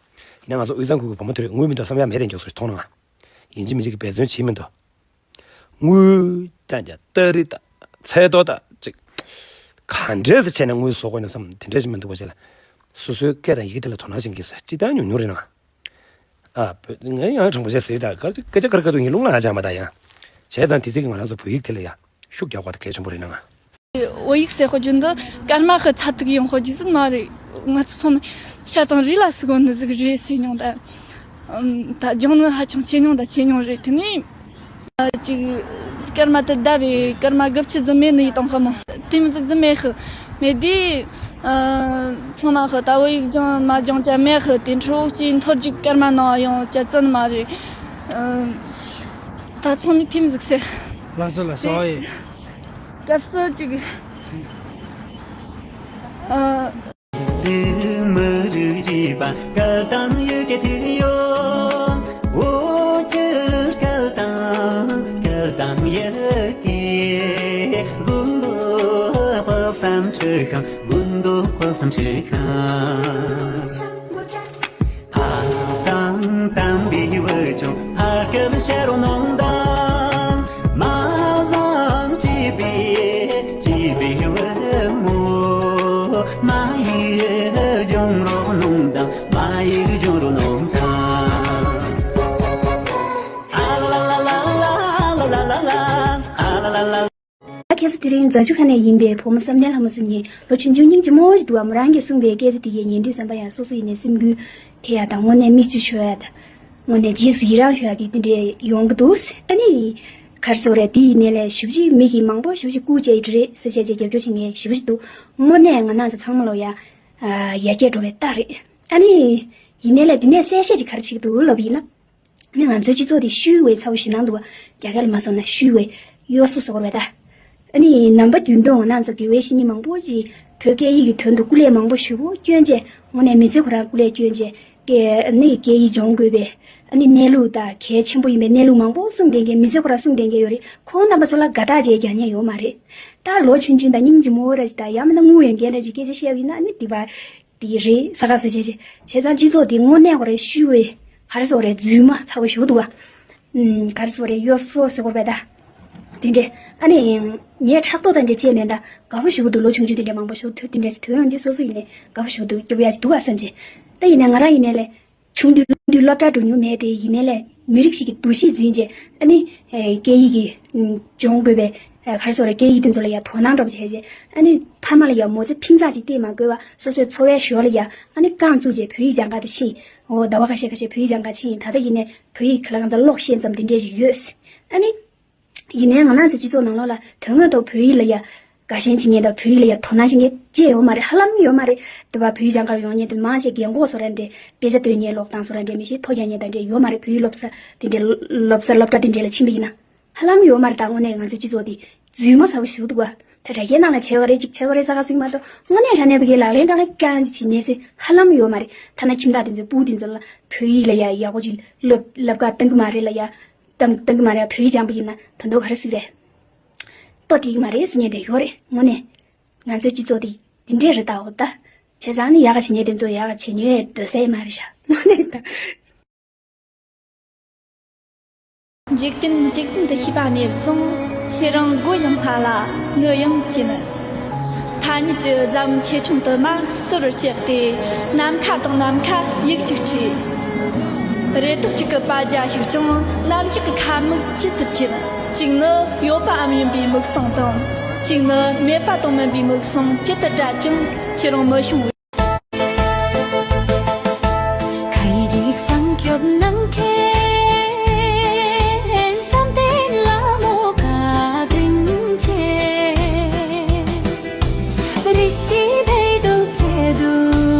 ཡིན་ན་ང་ཚོ་དབུས་གཙང་ཁུལ་གྱི་བུ་མོ་དེ་རིགས་དངུལ་མི་འདུག་བསམ་ཡ་མེད་དེ་མགྱོགས་སུ་མཐོང་ན་ང་། ཡིན་གཅིག་མིན་གཅིག་གི་འབད་བརྩོན་བྱེད་མི་འདུག་དངུལ་ད་ཀྱང་སྟ་རེ་ད་ཚལ་ཏོག་ད་ཅིག་ག་འདྲས་སེ་བྱས་ནས་དངུལ་བཟོ་དགོས་ན་བསམ་དེ་འདྲས་ཞིག་མི་འདུག་པ་ཅིག་ལ། སོ་སོའི་སྐད་དང་ཡི་གེ་དེ་ལ་དོ་སྣང་བྱེད་མཁན་ཟེར་ཅི་ལྟར་ཉུང་ཉུང་རེད་ན། ཨ། བོད་ངས་ཡང་དྲང་པོ་བྱས་ཟེར་ད་སྐད་ཆ་སྐར་སྐར་དུ་ངས་རླུང་ལ་ཨ་ཅང་མ་ད་ཡང་། བྱས་ཙང་དེ་ཚིག་གིས་ང་རང་ཚོ་བོད་ཡིག་དེ་ལ་ཡང་ཤུགས་རྒྱག་དགོས་དེ་གལ་ཆེན་པོ་རེད་ན་ང་། བོད་ཡིག་ཟེར་ཤོད་རྒྱུ་འདི་སྐར་མ་ཁ་ཚ་ཐུག་ཡོང་ཤོད་རྒྱུ་ཟིག་མ་རེད། ང་ཚོ་ཚང་མ་ཤ་དང་རུས་ལ་ཟུག་གོ་ནི་ཟིག་རེད་ཟེར་མྱོང་ད། ཨམ། ད་སྦྱང་ནི་ཧ་ཅང་ཆེ་མྱོང་ད་ཆེ་མྱོང་རེད། དེ་ནས་ཨ་ཅིག་སྐར་མ་དེ་བསྡད་པའི་སྐར་མ་དགུ་བཅུ་ཙམ་མེད་ནི་ཡིན་དང་ཤི་མོ། དེ་མོ་ཟིག་ཙམ་མེད་ཤི། མེད་དུས་ཨ་ཚང་མ་ཤི་ད་བོད་ཡིག་སྦྱང་མ་སྦྱང་ཅ་མེད་ཤི། དེ་འཕྲོ་འུ་ཆོའི་མཐོ་རྒྱུགས་སྐར་མ་ནང་ཡོང་ཅ་ཙམ་མ་རེད། ཨ། ད་ཚང་མས་དེ་མོ་ཟིག་ཟེར། ལགས་སོ་ལགས་སོ། ཨོ་ཡེ། སྐབས་སུ་ཅིག་ཨ། རིགས་མི་རིགས་བྱིས་པ་སྐད་དང་ཡི་གེ་ཐིག་ཡོད། འུ་ཅག་སྐད་དང་སྐད་དང་ཡི་གེ། དགུང་ལོ་དཔག་བསམ་འཁྲི་ཤིང་། དགུང་ལོ་དཔག་བསམ་འཁྲི་ཤིང་། ཕ་བཟང་དམ་པའི་བུ་ཆུང་ཕ་སྐད་བཤད་རོགས་གནང་དང་། མ་བཟང་སྐྱེས་པའི་སྐྱེས་པའི་བུ་མོ། མ་ཡིག་སྦྱོང་རོགས་གནང་དང་། མ་ཡིག་སྦྱོང་རོགས་གནང་དང་། ཨ་ལ་ལ་ལ། ད་ཁ་སང་དེ་རིང་རྫ་ཆུ་ཁ་ནས་ཡིན་པའི་བུ་མོ་བསམ་གཏན་ལྷ་མོ་ཟེར་མཁན་ལོ་ཆུང་ཆུང་སྙིང་རྗེ་མོ་ཞིག་འདུག་བ། མོ་རང་གིས་གསུངས་པའི་སྐད་ཆ་དེ་གའི་ཉན་དུས་བསམ་པ་ཡང་སོ་སོ་ཡིན་ནའི་སེམས་འགུལ་ཐེབས་ཡ་དང་། དངོས་གནས་མིག་ཆུ་ཤོར་ཡ་དང་། དངོས་གནས་རྗེས་སུ་ཡི་རང་ཞུ་ཡ་གི་དེ་འདྲས་ཡོང་གི་འདུག་ཨ་ནི་ཁ་ ག་རེ་ཟེར་རེད། དེ་ཡིན་ནའི་ལས་ཞེ་པོ་ཅིག་མི་གིས་མང་པོ་ཞེ་པོ་ཅིག་བསྐུར་བྱས་ཡོད་རེད་ཟེར་བྱས་བྱས་རྒྱབ་སྐྱོར་བྱེད་མཁན་ཞེ་པོ་ཅིག་འདུག་དངོས་གནས་ང་རང་ཚོ་ཚང་མ་ལོ་ཡ། ཡར་རྒྱས་འགྲོ་བའི་རྟགས་རེད། ཨ་ནི། ཡིན་ནའི་ལས་དེ་ནས་གསལ་བཤད་ཅིག་ག་རེ་བྱེད་ཀྱི་འདུག་ལབ་པ་ཡིན་ན། ཨ་ནི་ང་ཚོའི་སྤྱི་ཚོགས་དེ་ཤུལ་བའི་ཚ་བོ་ཞེད་སྣང་འདུག་བ། རྒྱ་སྐད་ལ་མ་སོང་ན་ཤུལ་བའི་གཡོ་ཟོལ་ཟེར་དགོས་རེད་པ་ད། ཨ་ནི་ནང་པ་རྒྱུན་གཏོང་ང་རང་ཚོ་དགེ་བའི་བཤེས་གཉེན་མང་པོ་ཅིག་བོད་སྐད་ཡིག་གི་དོན་དུ་སྐུ་ལས་མང་པོ་ཞེ་པོ་བསྐྱོན་བྱས། དངོས་གནས་མི་ཚེ་ཁོ་རང་སྐུ་ལས་བསྐྱོན་བྱས། སྐད་ནི་སྐད་ཡིག་སྦྱོང་དགོས་པའི་ཨ་ནི་གནས་ལུགས་དང་གལ་ཆེན་པོ་ཡིན་པའི་གནས་ལུགས་མང་པོ་གསུངས་བསྡད་མཁན། མི་ཚེ་ཁོ་རང་གསུངས་བསྡད་མཁན་ཡོད་རེད། ཁོང་རྣམ་པ་ཚོ་ལ་དགའ་རྟགས་བྱས་རྒྱག་མཁན་ཡོད་མ་རེད། ད་ལོ་ཆུང་ཆུང་དང་སྙིང་རྗེ་མོ་ར་ཅིག་དང་ཡང་མིན་ན་དངུལ་ཡོད་མཁན་ར་ཅིག་སྐད་ཆ་བཤད་པ་ཡིན་ན་ཨ་ནི་དེ་བ་དེ་རེད་ཟེར་ག་ཟེར་བྱས་བྱས། བྱས་ཙང་སྤྱི་ཚོགས་དེ་དངོས་གནས་ཁོ་རང་ཤུལ་བའི་ག་རེ་ཟེར་དགོས་རེད། རྫུན་མ་ཚ་བོ་ཞེ་པོ་འདུག་བ། ཨུམ། ག་རེ་ཟེར་དགོས་རེད། གཡོ་ཟོལ་ཟེར་དགོས་རེད་པ་ད། དེ་འདྲས། ཨ་ནི། ངས་ཕྲག་དོག་དང་འདྲ་བྱས་མེད་ད། དགའ་པོ་ཞེ་པོ་འདུག་ལོ་ཆུང་ཆུང་དེ་འདྲས་མང་པོ་ཞིག་ཐོན། དེ་འདྲས་སུ་ཐོན་ཡོང་དུས་སོ་སོ་ཡིན་ནའི་དགའ་པོ་ཞེ་པོ་འདུག་སྐྱོབ་ཡག་ཅིག་འདུག་ག་བསམ་གྱི། ད་ཡིན་ནའི་ང་རང་ཡིན་ནའི་ལས། ཆུང་དུས་ལོ་དུས་སློབ་གྲྭ་འགྲོ་མྱོང་མེད་དེ་ཡིན་ནའི་ལས་མི་རིགས་ཤིག་གི་འདུ་ཤེས་འཛིན་བྱས་ཨ་ནི། སྐད་ཡིག་གི་སྦྱོང་དགོས་པའི་ག་རེ་ཟེར་རེད། སྐད་ཡིག་དེ་ཚོ་ལ་ཡ་དོ་སྣང་འདྲ་པོ་བྱས་བྱས་ཨ་ནི་ཕ་མ་ལ་ཡ་མོ་ཚེ་ཕིང་ཚག་ཅིག་སྟེར་མ་དགོས་པ་སོ་སོའི་འཚོ་བའི་ཞོར་ལ་ཡ་ཨ་ནི་རྐང་བཙུགས་བྱས་བོད་ཡིག་སྦྱང་ག་དེ་ཕྱིན། འོ་ཟླ་བ་ཁ་ཤས་ཁ་ཤས་བོད་ཡིག་སྦྱང་ག་ཕྱིན། ད་ལྟ་ཡིན་ནའི་བོད་ཡིག་ག་ལ་གང་ཚ་ཀློག་ཤེས་ཙམ་དེ་འདྲས་ཞིག་ཡོད། ཨ་ནི། ཡིན་ནའི་ང་རང་ཚོ་སྤྱི་ཚོགས་ནང་ལོགས་ལ་དོན་དངོས་ཐོག་བོད་ཡིག་ལ་ཡ་དགའ་ཞེན་བྱེད་མཁན་དང་བོད་ཡིག་ལ་ཡ་དོ་སྣང་བྱེད་མཁན་ཅི་ཡོད་མ་རེད། ཧ་ལམ་ཡོད་མ་རེད། དེ་བ་བོད་ཡིག་སྦྱང་གར་ཡོང་མཁན་དེ་མང་ཆེ་རྒན་གོག་བཟོ་འདྲ་འདྲ། དཔེ་ཆ་འདོན་མཁན་ཀློག་སྟངས་བཟོ་འདྲ་འདྲ། མི་ཤེས་ཐོ་རྒྱག་མཁན་དང་འདྲ་ཡོད་མ་རེད། བོད་ཡིག་སློབ་ས་དེ་འདྲ་སློབ་ས་སློབ་གྲྭ་དེ་འདྲ་ལ་ཕྱིན་པ་ཡིན་ན། ཧ་ལམ་ཡོད་མ་རེད། ད་དངོས་གནས་ང་ཚོའི་སྤྱི་ཚོགས་དེ་རྫུན་མ་ཚ་བོ་ཞེ་པོ་འདུག་བ། ད་དྲ་རྒྱའི་ནང་ལ་བྱས་པ་རེད་ཅིག་བྱས་པ་རེད་ཟེར་ག་ཟེར་གྱི་མ་གཏོགས་དངོས་གནས་དྲང་གནས་བོད་སྐད་ལག་ལེན་གང་ལ་རྐྱང་ཅིག་བྱེད་མཁན་ཟེར་ཧ་ལམ་ཡོད་མ་རེད། ཐ་ན་ཁྱིམ་བདག་དེ་ཚོའི་སྤུ་གུ་དེ་ཚོ་ལ་བོད་ཡིག་ལ་ཡ་ཡག་པོ་ཅིག་སློབ་བསླབ་ག་གཏོང་གི་མ་རེད་ལ་ཡ། གཏོང་གཏོང་གི་མ་རེད། བོད་ཡིག་སྦྱངས་པ་ཡིན་ན་དོན་དག་ག་རེ་ཟེར་རེད། ལྟོ་སྡིག་མ་རེད་ཟེར་མཁན་དེ་ཡོད་རེད། དངོས་གནས། ང་ཚོའི་སྤྱི་ཚོགས་དེ་དེ་འདྲས་རེད་ད། འོ་ད། བྱས་ཙང་ནི་ཡག་ག་བྱེད་མཁན་དེ་ཚོ་ཡག་ག་བྱེད་མྱོང་ཡས་སྡོད་ས་ཡི་མ་རེད་ཤག་དངོས་གནས་ད། འཇིག་རྟེན་འཇིག་རྟེན་དུ་ཤེས་པ་ནས་བཟུང་ཁྱེད་རང་མགོ་ཡང་སྔ་ལ་ངུ་ཡང་གཅན། ཐ་སྙད་ཀྱི་རྫམ་ཆེ་ཆུང་དུ་མ་སོར་བར་བཅད་དེ་ནམ་མཁའ་དང་ནམ་མཁའ་ཡིག་གཅིག་བྲིས། རེ་དོགས་གཅིག་གི་པ་རྒྱ་ཞིག་ཀྱང་ནམ་ཞག་གི་ཁ་མིག་ཇི་ལྟར་གྱེར། གཅིག་ནི་ཡོད་པའམ་ཡིན་པའི་མིག་ཟུང་དང་། གཅིག་ནི་མེད་པ་དང་མིན་པའི་མིག་ཟུང་ཇི་ལྟར་བགྲད་ཀྱང་ཁྱེད་རང་མི་ཤོང་བས། ཁ་ཡི་འཇིགས་སང་སྐྱོབ་གནང་མཁན་བསམ་གཏན་ལྷ་མོ་བཀའ་དྲིན་ཆེ། རིགས་ཀྱི་བདེ་སྡུག་ཆེད་དུ་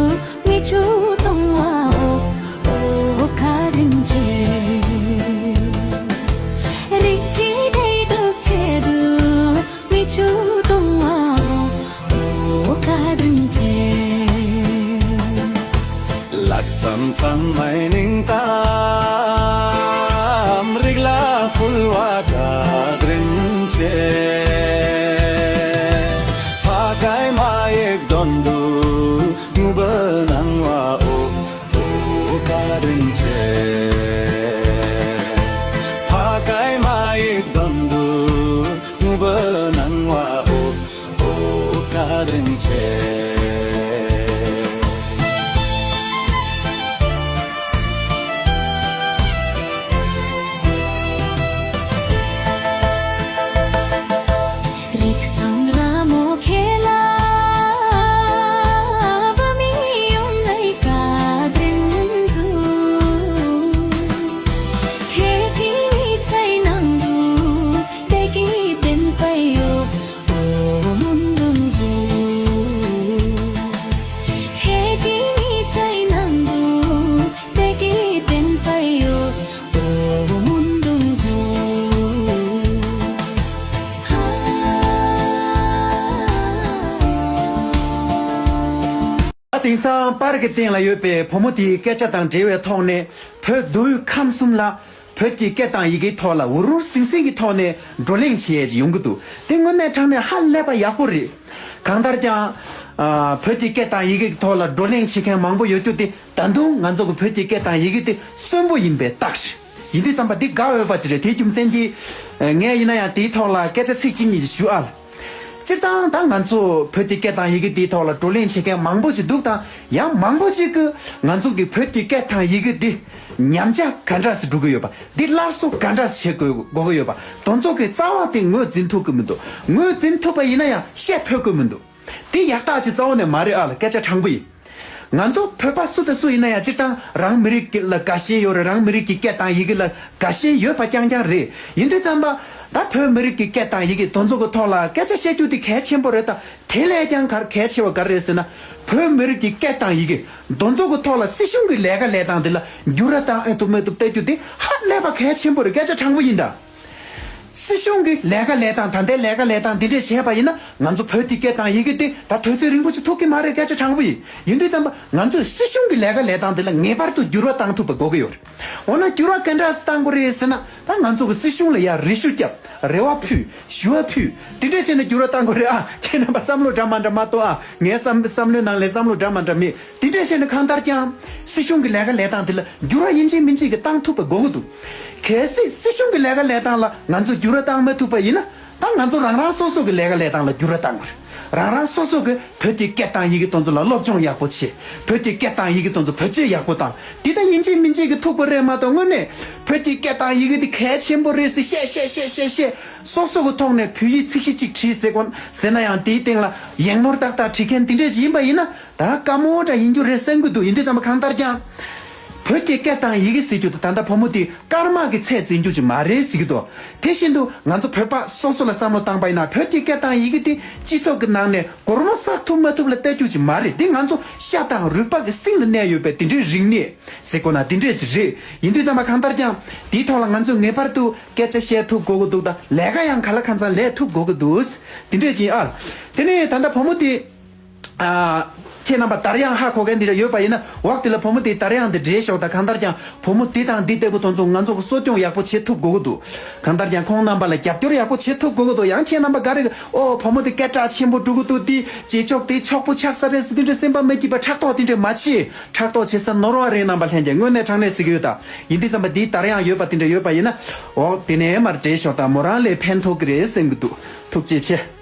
མིག་ཆུ་གཏོང་བའོ། ཨོ་བཀའ་དྲིན་ཆེ། རིགས་ཀྱི་བདེ་སྡུག་ཆེད་དུ་མིག་ཆུ་གཏོང་བའོ། ཨོ་བཀའ་དྲིན་ཆེ། ལྷག་བསམ་གཙང་མའི་སྙིང་གཏམ་རིགས་ལ་ཕུལ་བ་བཀའ་དྲིན་ཆེ། ཕ་སྐད་མ་ཡིག་དོན་དུ་ངུ་འབོད་གནང་བའོ། ཨོ་བཀའ་དྲིན་ཆེ། ཕ་སྐད་མ་ཡིག་དོན་དུ་ངུ་འབོད་གནང་བའོ། ཨོ་བཀའ་དྲིན་ཆེ། རིགས་བཟང་ལ་མོ་ཁྱེད་ལ་བུད་མེད་ཡོང་བའི་བཀའ་དྲིན་ཞུ། ཁྱེད་ཀྱི་མི་ཚེའི་ནང་དུ་བདེ་སྐྱིད་ལྡན་པ་ཡོད། ཨོ་སྨོན་འདུན་ཞུ། ཁྱེད་ཀྱི་མི་ཚེའི་ནང་དུ་བདེ་སྐྱིད་ལྡན་པ་ཡོད། ཨོ་སྨོན་འདུན་ཞུ། ཧ། ད་དེང་སང་པར་གྱི་སྟེང་ལ་ཡོད་པའི་བུ་མོ་དེའི་སྐད་ཆ་དང་འབྲེལ་བའི་ཐོག་ནས་བོད་མདོ་དབུས་ཁམས་གསུམ་ལ་བོད་ཀྱི་སྐད་དང་ཡི་གེའི་ཐོག་ལ་འུར་འུར་ཟིང་ཟིང་གི་ཐོག་ནས་བགྲོ་གླེང་བྱེད་ཡས་ཅིག་ཡོང་གི་འདུག་དེ་དངོས་གནས་དྲང་གནས་ཧ་ལས་པ་ཡག་པོ་རེད། གང་ལྟར་ཀྱང་། ཨ། བོད་ཀྱི་སྐད་དང་ཡི་གེའི་ཐོག་ལ་བགྲོ་གླེང་བྱེད་མཁན་མང་པོ་ཡོད་རྒྱུ་དེ་ད་དུང་ང་ཚོ་གི་བོད་ཀྱི་སྐད་དང་ཡི་གེ་དེ་གསོན་པོ་ཡིན་པའི་རྟགས་ཤིག་ཡིན་དུས་ཙམ་པ་འདི་དགའ་འོས་པ་ཅིག་རེད། དེའི་རྒྱུ་མཚན་གྱིས་ངས་ཡིན་ན་ཡང་དེའི་ཐོག་ལ་སྐད་ཆ་ཚིག་གཅིག་གཉིས་ཞུ་ཨ་ལ། སྤྱིར་བཏང་ད་ང་ཚོ་བོད་ཀྱི་སྐད་དང་ཡི་གེ་དེའི་ཐོག་ལ་བགྲོ་གླེང་བྱེད་མཁན་མང་པོ་ཞིག་འདུག་དང་། ཡང་མང་པོ་ཞིག་གིས་ང་ཚོ་གི་བོད་ཀྱི་སྐད་དང་ཡི་གེ་འདི་ཉམས་ཆག་ག་འདྲ་སེ་འགྲོ་གི་ཡོད་པ། འདི་སླར་གསོ་ག་འདྲ་སེ་བྱེད་དགོས་དགོས་ཀྱི་ཡོད་པ། དེ་ཚོ་གི་རྩ་བ་དེ་ངོས་འཛིན་ཐུབ་ཀྱི་མི་འདུག་ངོས་འཛིན་ཐུབ་པ་ཡིན་ན་ཡང་བཤད་ཕོད་ཀྱི་མི་འདུག་དེ་ཡག་རྟགས་ཅིག་རྩ་བ་ནས་མ་རེད་ཨ་ལ། སྐད་ཆ་དྲང་པོ་ཡིན། ང་ཚོ་བོད་པ་སུ་དང་སུ་ཡིན་ན་ཡང་སྤྱིར་བཏང་རང་མི་རིགས་ལ་དགའ་ཞེན་ཡོད་རེད། རང་མི་རིགས་ཀྱི་སྐད་དང་ཡི་གེ་ལ་དགའ་ཞེན་ཡོད་པ་རྐྱང་རྐྱང་རེད། ཡིན་དུས་ཙམ་པ་ད་བོད་མི་རིགས་ཀྱི་སྐད་དང་ཡི་གེ་དེ་ཚོ་གི་ཐོག་ལ་སྐད་ཆ་བཤད་རྒྱུ་དེ་གལ་ཆེན་པོ་རེད། ད་དེ་ལས་ཀྱང་གལ་ཆེ་བ་ག་རེ་རེད་ཟེར་ན། བོད་མི་རིགས་ཀྱི་སྐད་དང་ཡི་གེ་དེ་ཚོ་གི་ཐོག་ལ་སྲིད་གཞུང་གི་ལས་ཀ་ལས་སྟངས་དེ་ལ་འགྱུར་བ་བཏང་ཨེ་ཐུབ་མི་ཐུབ་བལྟ་རྒྱུ་དེ་ཧ་ལས་པ་གལ་ཆེན་པོ་རེད། སྐད་ཆ་དྲང་པོ་ཡིན་ད། སྲིད་གཞུང་གི་ལས་ཀ་ལས་སྟངས། ད་ལྟའི་ལས་ཀ་ལས་སྟངས་འདི་འདྲས་བྱས་པ་ཡིན་ན་ང་ཚོ་བོད་ཀྱི་སྐད་དང་ཡི་གེ་འདི་ད་དུས་ཚོད་རིང་པོ་ཞིག་ཐུག་གི་མ་རེད། སྐད་ཆ་དྲང་པོ་ཡིན། ཡིན་དུས་ཙམ་པ་ང་ཚོས་སྲིད་གཞུང་གི་ལས་ཀ་ལས་སྟངས་འདི་ལ་ངེས་པར་དུ་འགྱུར་བ་བཏང་ཐུབ་པ་དགོས་ཀྱི་ཡོད་རེད། འོ་ན་འགྱུར་བ་ག་འདྲས་བཏང་དགོས་རེད་ཟེར་ན། ད་ང་ཚོ་གི་སྲིད་གཞུང་ལ་ཡར་རེ་ཞུ་བརྒྱབ། རེ་བ་ཕུལ། ཞུ་བ་ཕུལ། འདི་འདྲས་བྱས་ནས་འགྱུར་བ་བཏང་དགོས་རེད། ཨ། ཁྱེད་རྣམ་པ་བསམ་བློ་འདྲ་མ་འདྲ་མ་གཏོགས། ཨ། ངའི་བསམ་བསམ་བློའི་ནང་ལས་བསམ་བློ་འདྲ་མ་འདྲ་མེད། དེ་འདྲས་བྱས་ནས་གང་ལྟར་ཀྱང་སྲིད་གཞུང་གི་ལས་ཀ་ལས་སྟངས་དེ་ལ་འགྱུར་བ་ཡིན་གཅིག་མིན་གཅིག་གི་བཏང་ཐུབ་པ་དགོས་ཀྱི་འདུག་གལ་སྲིད་སྲིད་གཞུང་གི་ལས་ཀ་ལས་སྟངས་ལ་ང་ཚོ་འགྱུར་བ་བཏང་མ་ཐུབ་པ་ཡིན་ན། ད་ང་ཚོ་རང་རང་སོ་སོ་གི་ལས་ཀ་ལས་སྟངས་ལ་འགྱུར་བ་བཏང་དགོས་རེད། རང་རང་སོ་སོ་གི་བོད་ཀྱི་སྐད་དང་ཡི་གེ་དེ་ཚོ་ལ་སློབ་སྦྱོང་ཡག་པོ་བྱེད། བོད་ཀྱི་སྐད་དང་ཡི་གེ་དེ་ཚོ་བེད་སྤྱོད་ཡག་པོ་བཏང་། འདི་ད་ཡིན་གཅིག་མིན་གཅིག་གི་ཐུབ་པ་རེད་མ་གཏོགས། དངོས་གནས་བོད་ཀྱི་སྐད་དང་ཡི་གེ་འདི་གལ་ཆེན་པོ་རེད་ཟེར་བཤད་བཤད་བཤད་བཤད་བཤད། སོ་སོ་གི་ཐོག་ནས་བོད་ཡིག་ཚིག་གཞི་གཅིག་བྲིས་ཟེར་གོ་ཟེར་ན་ཡང་། དེའི་སྟེང་ལ་ཡིག་ནོར་ཏག་ཏག་བྲིས་མཁན་དེ་འདྲས་ཅིག་ཡིན་པ་ཡིན་ན། ད་དཀའ་མོ་འདྲ་ཡིན་རྒྱུ་རེད་བསམ་གྱི་འདུག་ཡིན་དུས་ཙམ་པ་གང་ལྟར་ཀྱང་བོད་ཀྱི་སྐད་དང་ཡི་གེ་ཟེར་རྒྱུ་དེ་ད་ལྟ་བུ་མོ་དེ་སྐར་མ་གི་ཚད་འཛིན་རྒྱུ་ཅིག་མ་རེད་ཟེར་གྱི་འདུག་དེ་བཞིན་དུ་ང་ཚོ་བོད་པ་སོ་སོ་ལ་བསམ་བློ་བཏང་པ་ཡིན་ན། བོད་ཀྱི་སྐད་དང་ཡི་གེ་དེ་སྤྱི་ཚོགས་ཀྱི་ནང་ནས་སྒོར་མོ་བསགས་ཐུབ་མ་ཐུབ་ལ་ལྟ་རྒྱུ་ཅིག་མ་རེད། དེ་ང་ཚོ་ཤ་དང་རུས་པ་གི་གསེང་ལ་གནས་ཡོད་པའི་དེ་འདྲའི་རིག་གནས་ཟེར་དགོས་ན་དེ་འདྲས་ཅིག་རེད། ཡིན་དུས་ཙམ་པ་གང་ལྟར་ཀྱང་དེའི་ཐོག་ལ་ང་ཚོས་ངེས་པར་དུ་སྐད་ཆ་བཤད་ཐུབ་དགོས་ཀྱི་འདུག་ད་ལས་ཀ་ཡང་གང་ལ་གང་འཚམ་ལས་ཐུབ་དགོས་ཀྱི་འདུག་དེ་འདྲས་ཅིག་ཨ། དེ་ནས་ད་ལྟ་བུ་མོ་དེ། ཨ། ཁྱེད་རྣམ་པ་དར་དབྱངས་ཧ་གོ་མཁན་འདི་འདྲ་ཡོད་པ་ཡིན་ན། འོག་དེ་ལ་བུ་མོ་དེའི་དར་དབྱངས་འདི་འབྲི་ཤོག་ད་གང་ལྟར་ཀྱང་བུ་མོ་འདི་དང་འདི་ལྟ་བུ་དེ་ཚོ་ང་ཚོ་གི་གསོ་སྐྱོང་ཡག་པོ་བྱེད་ཐུབ་དགོས་ཀྱི་འདུག་གང་ལྟར་ཀྱང་ཁོང་རྣམ་པ་ལ་རྒྱབ་སྐྱོར་ཡག་པོ་བྱེད་ཐུབ་དགོས་ཀྱི་འདུག་ཡང་ཁྱེད་རྣམ་པ་ག་རེ། ཨོ། བུ་མོ་དེ་སྐད་གྲགས་ཆེན་པོ་འགྲོ་གི་འདུག་འདི་རྗེས་ཕྱོགས་དེ་ཕྱུག་པོ་ཆགས་ས་རེད་ཟེར། དེ་འདྲ་སེམས་པ་མ་སྐྱིད་པ་ཕྲག་དོག་དེ་འདྲ་མ་བྱེད། ཕྲག་དོག་བྱེད་ས་ནོར་བ་རེད། རྣམ་པ་ལྷན་རྒྱས་དངོས་གནས་དྲང་གནས་ཟེར་གྱི་ཡོད་ད། ཡིན་དུས་ཙམ་པ་འདིའི་དར་དབྱངས་ཡོད་པ་དེ་འདྲ་ཡོད་པ་ཡིན་ན། འོག་དེ་ནས་མར་འབྲི་ཤོག་ད་མོ་རང་ལ་ཕན་ཐོགས་ཀྱི་རེད་བསམ་གྱི་འདུག་ཐུགས་རྗེ་ཆེ།